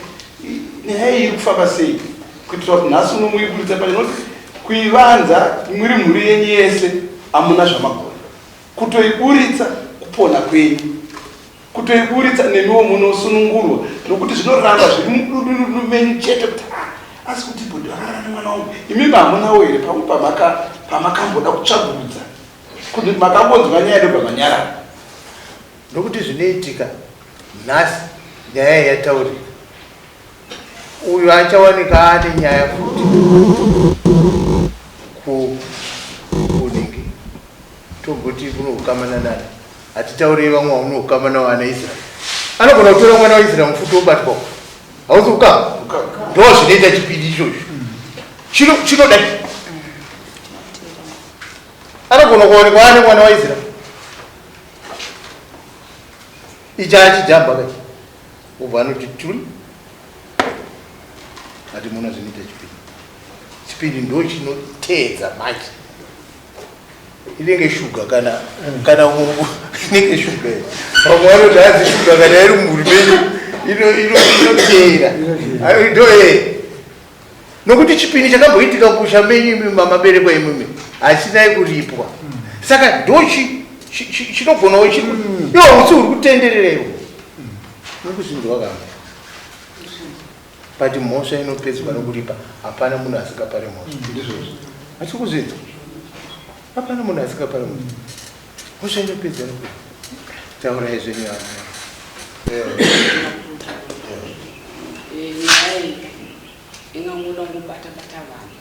S8: nyaya iyi iri kufamba sei, kuitira kuti nhasi uno muiburitsa pachena? Nokuti kuivanza muri mhuri yenyu yese hamuna zvamagona. Kutoiburitsa kupona kwenyu, kutoiburitsa nemiwo munosunungurwa, nokuti zvinoramba zviri mududununu menyu chete kuti ah, asi kuti bhodhi vakarara nemwana wangu. Imimi hamunawo here pamwe pamakamboda kutsvagurudza kuti makambonzwa nyaya ndobva manyarara?
S6: Nokuti zvinoitika nhasi nyaya yataurika, uyu achawanika ane nyaya futi kunhingi togoti kunohukamana nani, hatitaurei vamwe vaunohukama navo ana Israel. Anogona kutora mwana waIsrael mufuti wobatwa, hausi kukama. Ndo zvinoita chipidi ichocho, chinoda anogona kuwanikwa ane mwana waIsrael ichi achijamba kachi ubva anoti turi ati muna zvinoita chipini. Chipini ndo chinoteedza manje, inenge shuga kana inenge shuga. Vamwe vanoti hanzi shuga kana iri mumhuri menyu inoteera ndo nokuti chipini chakamboitika kusha menyu imi mamaberekwa imimi hachinai kuripwa, saka ndo chinogonawo chiri iwo utsi huri kutenderera iwo nokuzvinzwa kana. But mhosva inopedzwa nokuripa. Hapana munhu asingapari mhosva.
S8: Ndizvozvo.
S6: Hatiri kuzvinzwa, hapana munhu asingapari mhosva. Mhosva inopedzwa nokuripa. Taurai zvenyu amai.
S1: Nyaya iyi ingangoda kungobata bata vanhu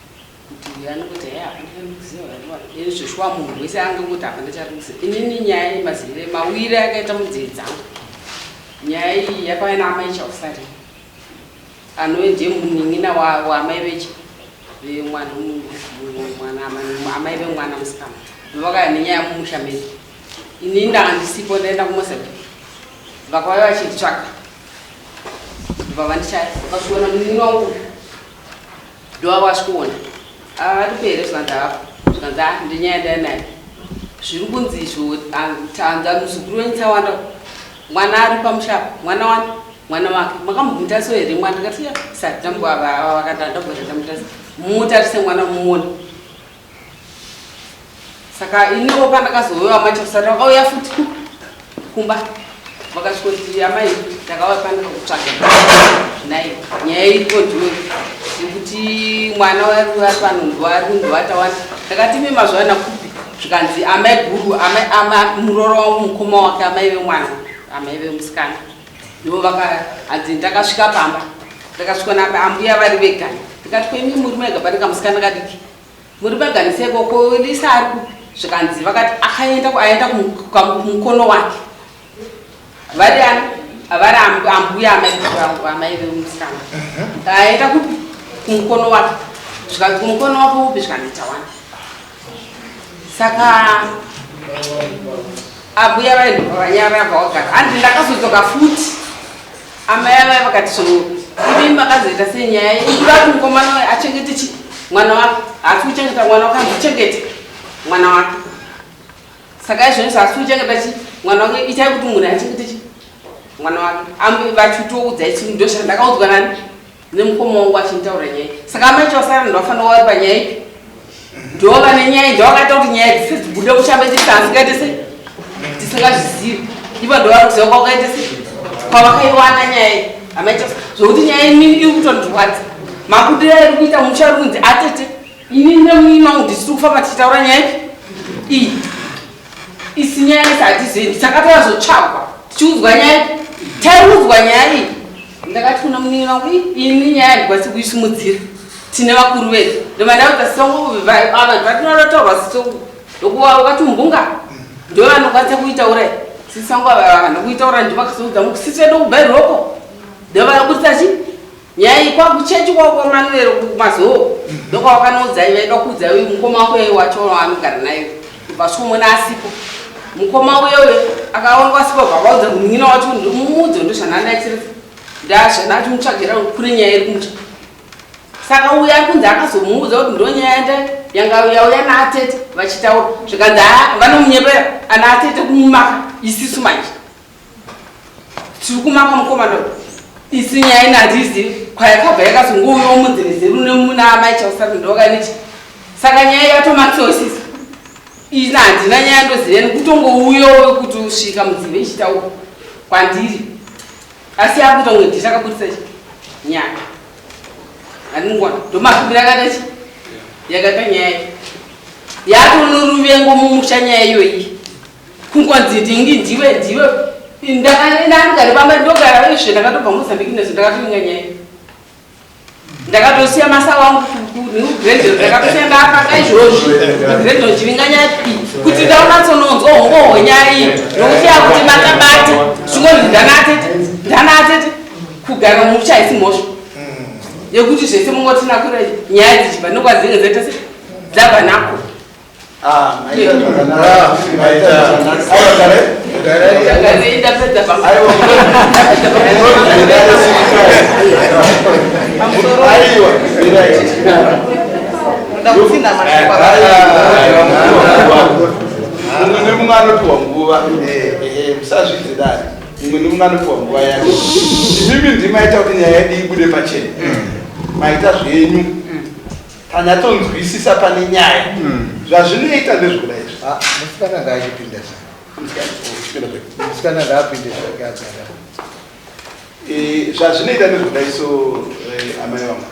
S1: kuti anongoti hei, hapana chari kuziva vanhu zveshuwa. Munhu wese angangoti hapana chari kuziva. Inini nyaya yemazivire mawiri akaita munzeve dzangu, nyaya iyi yakauya naamai Chausari anove ndiye munin'ina waamai vechi vemwana mwana amai vemwana musikana. Vakauya nenyaya mumusha medu. Inini ndanga ndisipo, ndaenda kuMozambique. Vakauya vachinditsvaga, ndobva vandichaya, vakasviona munin'ina wangu. Ndowavasvikoona ava varipo here zvikanzi havapo zvikanzi a ndinyaya ndanayo zviri kunzi izvo tanza muzukuru wenyu tawanda mwana ari pamusha apa mwana wani mwana wake makamumutariso here mwana ndikati ya sati tambovakati andabvota tamutarisa mumutarise mwana mumuone saka iniwo pandakazouya machasara vakauya futi kumba vakasvikoti amai ndakauya pandika kutsvaga zvinai nyaya iripo ndiyo yekuti mwana wari pano ndoari kundovata wani ndakati imi mazuva ana kupi zvikanzi amai guru muroro wangu mukoma wake amai vemwana amai vemusikana ndivo vaka hanzi ndakasvika pamba ndakasvika napa ambuya vari vega ndikati koimi muri mega pane kamusikana kadiki muri mega niseko kolisa ari kupi zvikanzi vakati akaenda aenda kumukono wake vari ani vari ambuya amai vangu amai vemusikana aenda kupi kumukono wake zvikanzi kumukono wake upi zvikanzi tawani saka ambuya vainobva vanyara vawagara handi ndakazodzoka futi amai avaya vakati so imi makazoita sei nyaya ikuda kuti mukomana achengete chi mwana wake haasi kuchengeta mwana wake handichengete mwana wake saka izvozvo haasi kuchengeta chi mwana wake itai kuti munhu achengete chi mwana wake ambi vachitoudza ichi ndozvandakaudzwa nani nemukoma wangu achinitaura nyaya saka amai chawasara ndovafanira kuva vari panyaya ipi ndo vane nyaya ndo vakaita kuti nyaya dzise dzibude kushambe tisanzingaite se tisingazvizivi ivo ndo vari kuziva kwakaita se kwavakaiwana nyaya iyi amai chawasara zvokuti nyaya inini iri kutondirwadza makudira iri kuita musha uri kunzi atete ini nemuima wangu ndisiri kufamba tichitaura nyaya ipi iyi isi nyaya yese hatizivi takatovazotsvagwa tichiudzwa nyaya taiudzwa nyaya iyi ndakati kuna munin'ina wangu ini nyaya handikwanisi kuisimudzira tine vakuru vedu ndobva ndaudza songo vanhu vatinotaurwa sisongo ndokuva wakati mbunga ndo vanokwanisa kuitaura sisango ava vanhu kuitaura ndo vakazoudza sisi vedu kubhairoko ndo vakaburitsa chi nyaya iyi kwakuchechi kwakwamanwero kumazoo ndokwavakanoudza vaida kuudza uyu mukoma wako iye wacho waanogara naye kubva svomona asipo mukoma uye uyo akaonekwa asipo bva vaudza munin'ina wacho mumuudze ndozvanandaitira ndazvanachimutsvagira kune nyaya iri kumutsva saka uyo ari kunzi akazomuudza kuti ndo nyaya nda yanga yauya naatete vachitaura zvikanzi vanomunyepera ana atete kumumaka isisu manje tiri kumaka mukomana isi nyaya ina handiizivi kwayakabva yakazongouyawo mudzirezeru nemuna amai chausati ndokanichi saka nyaya yatomakiwa isisu ina handina nyaya ndoziva nekutongouyawo kuti usvika mudzive ichitaura kwandiri asi yakuita kunge ndisakabudisa chi nyaya handingona ndomafambiro akaita chi yakaita nyaya yatonoruvengo mumusha nyaya iyoyi kungonzi ndingi ndiwe ndiwe ndakandagare pamba ndogara izve ndakatobva mozambique nezvo ndakatoinga nyaya ndakatosiya masa wangu kugrade ndakatosiya ndapaka izvozvi kugrade ndichivinga nyaya iyi kuti ndaunyatsononzwa hongo hwenyaya iyi nokuti yakuti bata bata zvingonzi ndanatete ndanatete kugara mumusha haisi mhosva yekuti zvese mungotinakura nyaya dzichibva nokwadzinge dzaita se dzabva nako
S8: Ah, maita zvakanaka. Maita zvakanaka. Aiwa, garai. Garai.
S1: Ndapedza pa
S8: Aiwa. Aiwa, mirai. Mumwe nemumwe anopiwa nguva. Ehe, musazvidze dare. Mumwe nemumwe anopiwa nguva yake. Imimi ndimaita kuti nyaya yedu ibude pachena. Maita zvenyu. Tanyatonzwisisa pane nyaya. Zvazvinoita ndezvekuda izvi.
S6: Ah, musikana ngaachipinda sa. Musikana ngaapinde zvake agara.
S8: Zvazvinoita ndezvekudai so amai vangu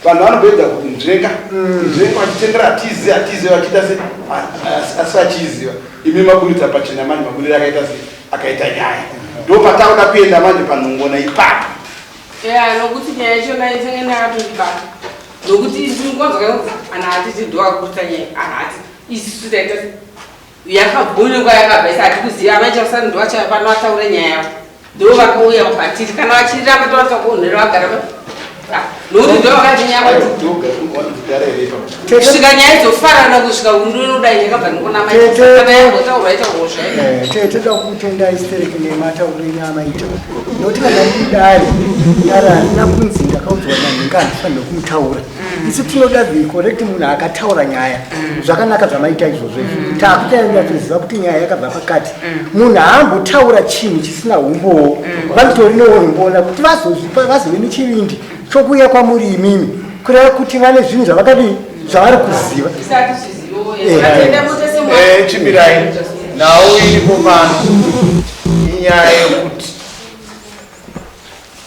S8: vanhu vanopedza kunzvenga kunzvenga vachitendera hatizi hatizi vachiita se asi vachiiziva imi maburitsa pachena manje mabudiro akaita se akaita nyaya ndo patakuda kuenda manje panhongona ipapo
S1: ya nokuti nyaya yachona isenge ndakatondibata nokuti isingonzwa ana hatiti ndoakubudisa nyaya ana hati isisu taita yakabonekwa yakabva isi hati kuziva amai chasani ndovanoataura nyaya yavo ndo vakauya kwatiri kana vachiramba tovatakuonera vagara Nokuti ndo vakatinyaya kusvika nyaya idzofarana kusvika undonodai yakabva
S2: Tete.
S1: nekunamaikana yambotaurwa itaurwa zvayo.
S2: Eh, tete toda kutenda istereki nematauro enyu amaita, nokuti kana kudare dare harina kunzi ndakaudzwa nanhinga handifanirwe kumutaura. Isu tinoda the correct munhu akataura nyaya. Zvakanaka zvamaita izvozvo izvi. Takutanatsoziva kuti nyaya yakabva pakati. Munhu haambotaura chinhu chisina umbowo. Vanotori neumboona kuti vazozvipa vazove nechivindi chokuuya kwamuri imimi, kureva kuti vane zvinhu zvavakadii zvavari kuziva.
S1: Isati zvizivo atenda mutese.
S6: Chimirai, nhau iripo pano inyaya yekuti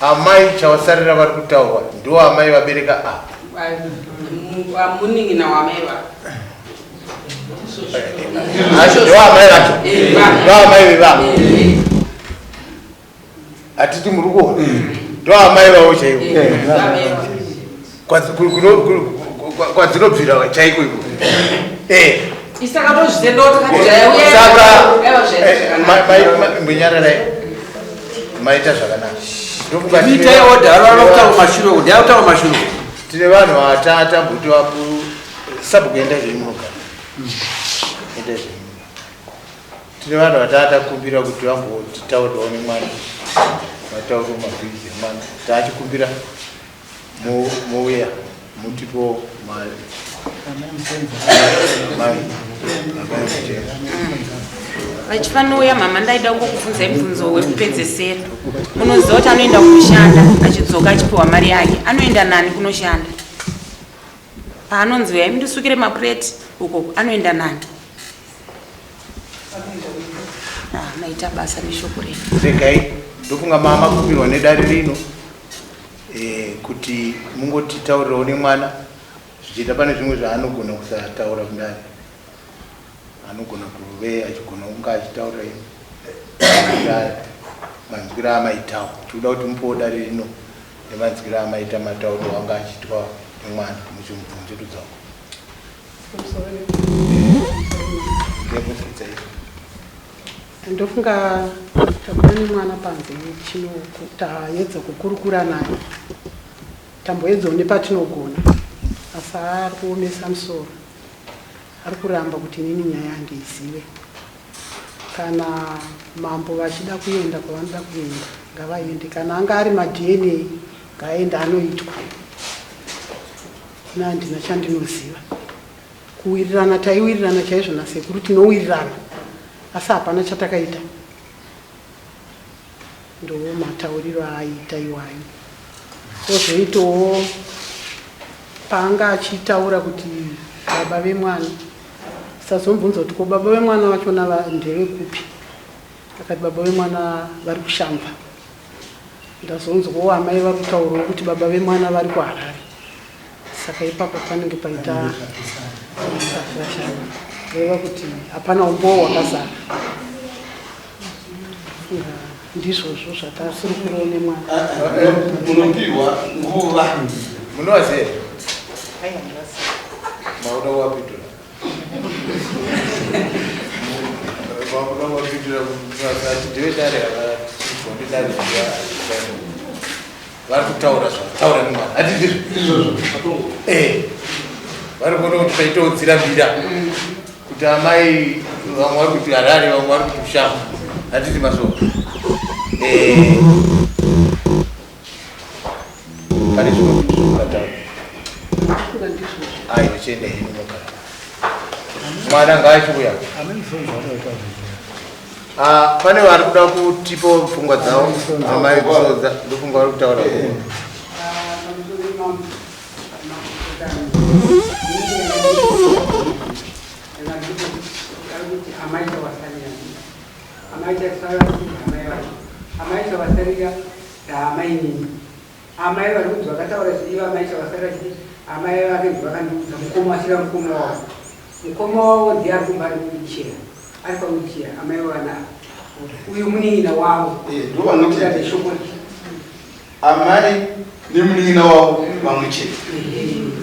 S6: amai Chawasarira vari kutaurwa ndo amai vabereka apa.
S1: Munin'ina wamai vako.
S6: Ndo amai vacho, ndo amai vevavo. Hatiti muri kuona, ndo amai vavo chaivo. Kwadzinobvira chaiko iko.
S1: Isakatozvitendawo takati.
S6: Saka mbinyararai, maita zvakanaka. Ndofunga
S13: Itai order, vanoda kutaura mashure, kuti kutaura mashure.
S6: Tine vanhu vatata mbuti vapu sabhuku, enda zvemunoka, enda zvenyu. Tine vanhu vatatakumbira kuti vambotitaurirawo nemwana, vataure mabhizi emwana. Taachikumbira mouya mutipo mai.
S9: Vachifanouya mama, ndaida kungokubvunzai mubvunzo wekupedzesera. Munoziva kuti anoenda kunoshanda, achidzoka achipiwa mari yake, anoenda nani kunoshanda? Paanonzi uyai mundisukire mapureti uko, anoenda nani? Ah, maita basa neshoko renyu.
S6: Regai, ndofunga mama kumbirwa nedare rino kuti mungotitaurirawo nemwana, zvichiita pane zvimwe zvaanogona kusataura kudare, anogona kuve achigona kunge achitaura manzwiro amaitawo. Tikuda kuti mupewo dare rino nemanzwiro amaita matauriro anga achiitwa nemwana muchimubvunzurudzako. Nekusidzai.
S12: Ndofunga tabuda nemwana panze chino, taedza kukurukura naye, tamboedzawo nepatinogona, asi ari kuomesa musoro, ari kuramba kuti inini nyaya handiizive. Kana mambo vachida kuenda kwavanoda kuenda, ngavaende. Kana anga ari maDNA, ngaaende anoitwa. Ina handina chandinoziva. Kuwirirana taiwirirana chaizvo nasekuru, tinowirirana, asi hapana chatakaita. Ndo matauriro aaita iwayo. Kozoitawo paanga achitaura kuti baba vemwana, sazomubvunza kuti ko baba vemwana vachona ndevekupi, akati baba vemwana vari kuShamva. Ndazonzwawo amai vari kutaurawo kuti baba vemwana vari kuHarare. Saka ipapo panenge paita reva kuti hapana umbowo hwakazara. Funga ndizvozvo zvatasurukurawo nemwana.
S8: Munopiwa nguva.
S6: Munovaziva here?
S12: Aiwa, ndinoziva.
S6: Mauda kuwapindura, mauda kuwapindura ati ndevedare ava, ndedare vari kutaura zvataura nemwana, hati ndizvo? Vari kuona kuti paitawo dzirambira kuti amai vamwe vari kuti Harare, vamwe vari kuti Kushamba, hatiti masoko? Pane zvimwe zvokataura.
S12: Funga ndizvozvo.
S6: Aiwa, chienda henyu mugara, mwana ngaachiuya. Ah, pane vari kuda kutipo pfungwa dzavo, amai Kusodza, ndofunga vari kutaura.
S3: Amai Chavasarira ndaamainini. Amai vari kunzi vakataura chii? Amai Chavasarira chii? Amai vake vakandiudza mukoma asira mukoma wavo. Mukoma wavo ndiye ari kumba, ari kuwheelchair, ari pawheelchair. Amai vavana uyu munin'ina wavo.
S8: Ndo vamwe chete.
S3: Shoko.
S8: Amai nemunin'ina wavo vamwe chete.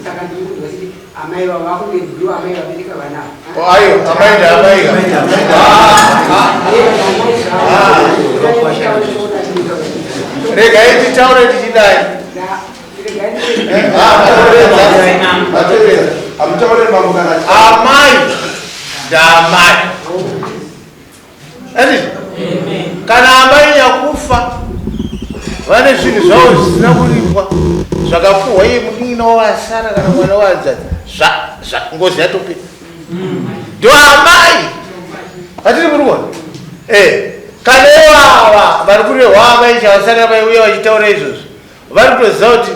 S3: Saka ndiri kunzwa chiti amai vavo vakunge ndiwo amai vabereka vana.
S6: Oh, ayo amai ndaamai. Regai titaure tichidai. Amai ndaamai. Andizvo? Kana amai nyakufa vane zvinhu zvavo zvisina kuripwa zvakapuhwa iye munin'ina wavasara kana mwana wahanzvadzi ngozi yatopera. Ndo amai hatiri muri kuona eh kana ivava vari kurehwa amai chavasara vaiuya vachitaura izvozvo vari kutoziva kuti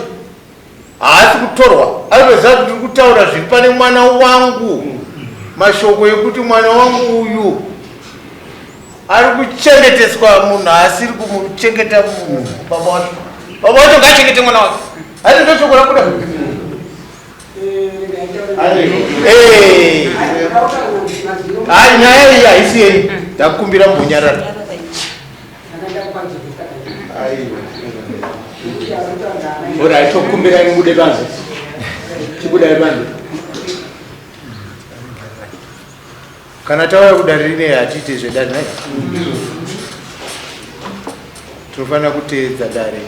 S6: haasi kutorwa ari kutoziva kuti ndiri kutaura zviri pane mwana wangu mashoko ekuti mwana wangu uyu ari kuchengeteswa munhu asiri kumuchengeta baba wacho baba wacho ngaachengete mwana wake hati ndoshoko rabuda. Hayi, nyaya iyi haisi yenyu, ndakumbira mumbonyarara.
S13: Orai, tokumbirai mubude panze. Chibudai panze.
S6: Kana tauya kudare rine hatiite zvedare nhai. Tinofanira kuteedza dare.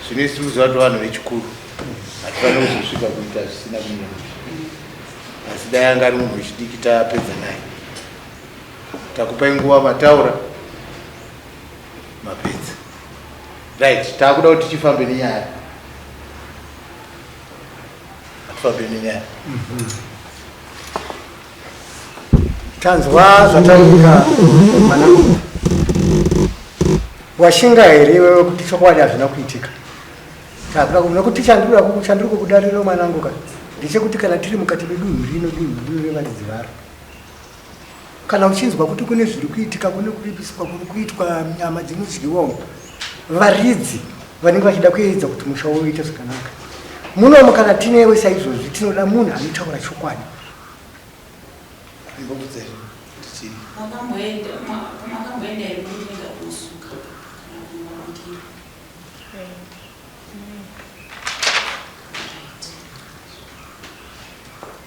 S6: Zvino isu tiri kuziva kuti vanhu vechikuru hatifaniri kuzosvika kuita zvisina kumira mushe. Asi dai anga ari munhu wechidiki tapedza naye. Takupai nguva mataura mapedza. Right, takuda kuti tichifambe nenyaya. Hatifambe nenyaya.
S2: Tanzwa zvataurika mwanangu. Washinga here iwewe kuti chokwadi hazvina kuitika? Takuda nekuti chandiri kukudariro mwanangu ka ndechekuti kana tiri mukati medunhu rino, dunhu rino revaridzi varo, kana uchinzwa kuti kune zviri kuitika, kune kuripiswa kuri kuitwa nyama dzinodyiwa umu, varidzi vanenge vachida kuedza kuti musha uite zvakanaka. Munomu kana tinewe saizvozvi tinoda munhu anotaura chokwadi.
S9: Makamboenda here kunoenda kunosuka kana kunovabikira? Right.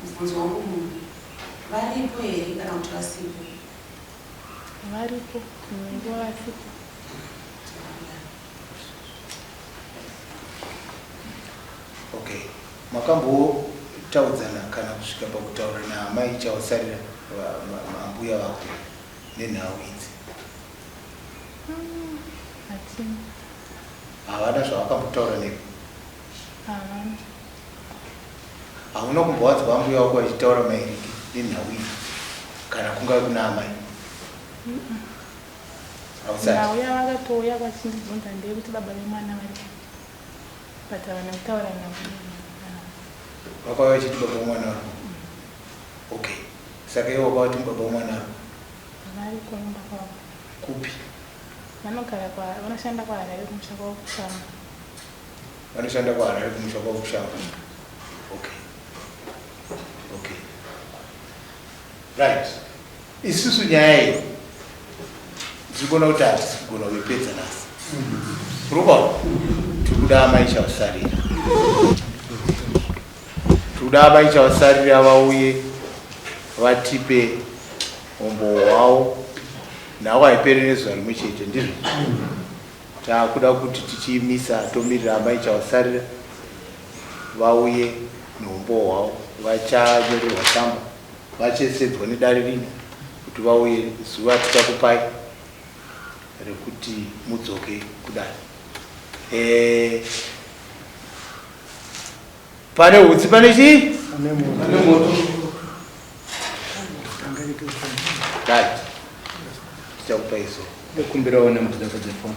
S9: Mubvunzo wangu mumwe, varipo here kana kuti vasipo?
S4: Varipo, dzimwe nguva vasipo.
S6: Okay, makambotaudzana kana kusvika pakutaura naamai Chawasarira ambuya vako nenhau idzi?
S4: Hatina.
S6: Havana zvavakambotaura newe?
S4: Havana.
S6: Hauna kumbowanzwa ambuya vako vachitaura maereke nenhau iyi kana kungave kuna amai? Hausati?
S4: Nhau yavakatouya vachindibvunza ndeyekuti baba vemwana vari kupi but havana kutaura navo.
S6: Vakauya vachiti baba vemwana vari kupi? Okay, saka ivo vakavati baba vemwana vari kupi?
S4: Vari kumba kwavo.
S6: Kupi?
S4: Vanogara kwa vanoshanda kwaHarare kumusha kwavo kuShamva.
S6: Vanoshanda kwaHarare kumusha kwavo kuShamva. Okay. Okay. Right. Isusu nyaya iyi tiri kuona kuti hatisi kugona kuipedza nhasi. Uri kuona? Tiri kuda amai Chawasarira. Tiri kuda amai Chawasarira vauye vatipe umbowo hwavo. Nhau haiperi nezuva rimwe chete, ndizvo? Takuda kuti tichiimisa tomirira amai Chawasarira vauye neumbowo hwavo. Vachanyorerwa tsamba vachesedzwa nedare rino kuti vauye zuva tichakupai rekuti mudzoke kudare. Eh, pane hutsi pane chii?
S2: Pane moto.
S6: Right. Tichakupai zuva.
S13: Ndokumbirawo namba dzako dzefoni.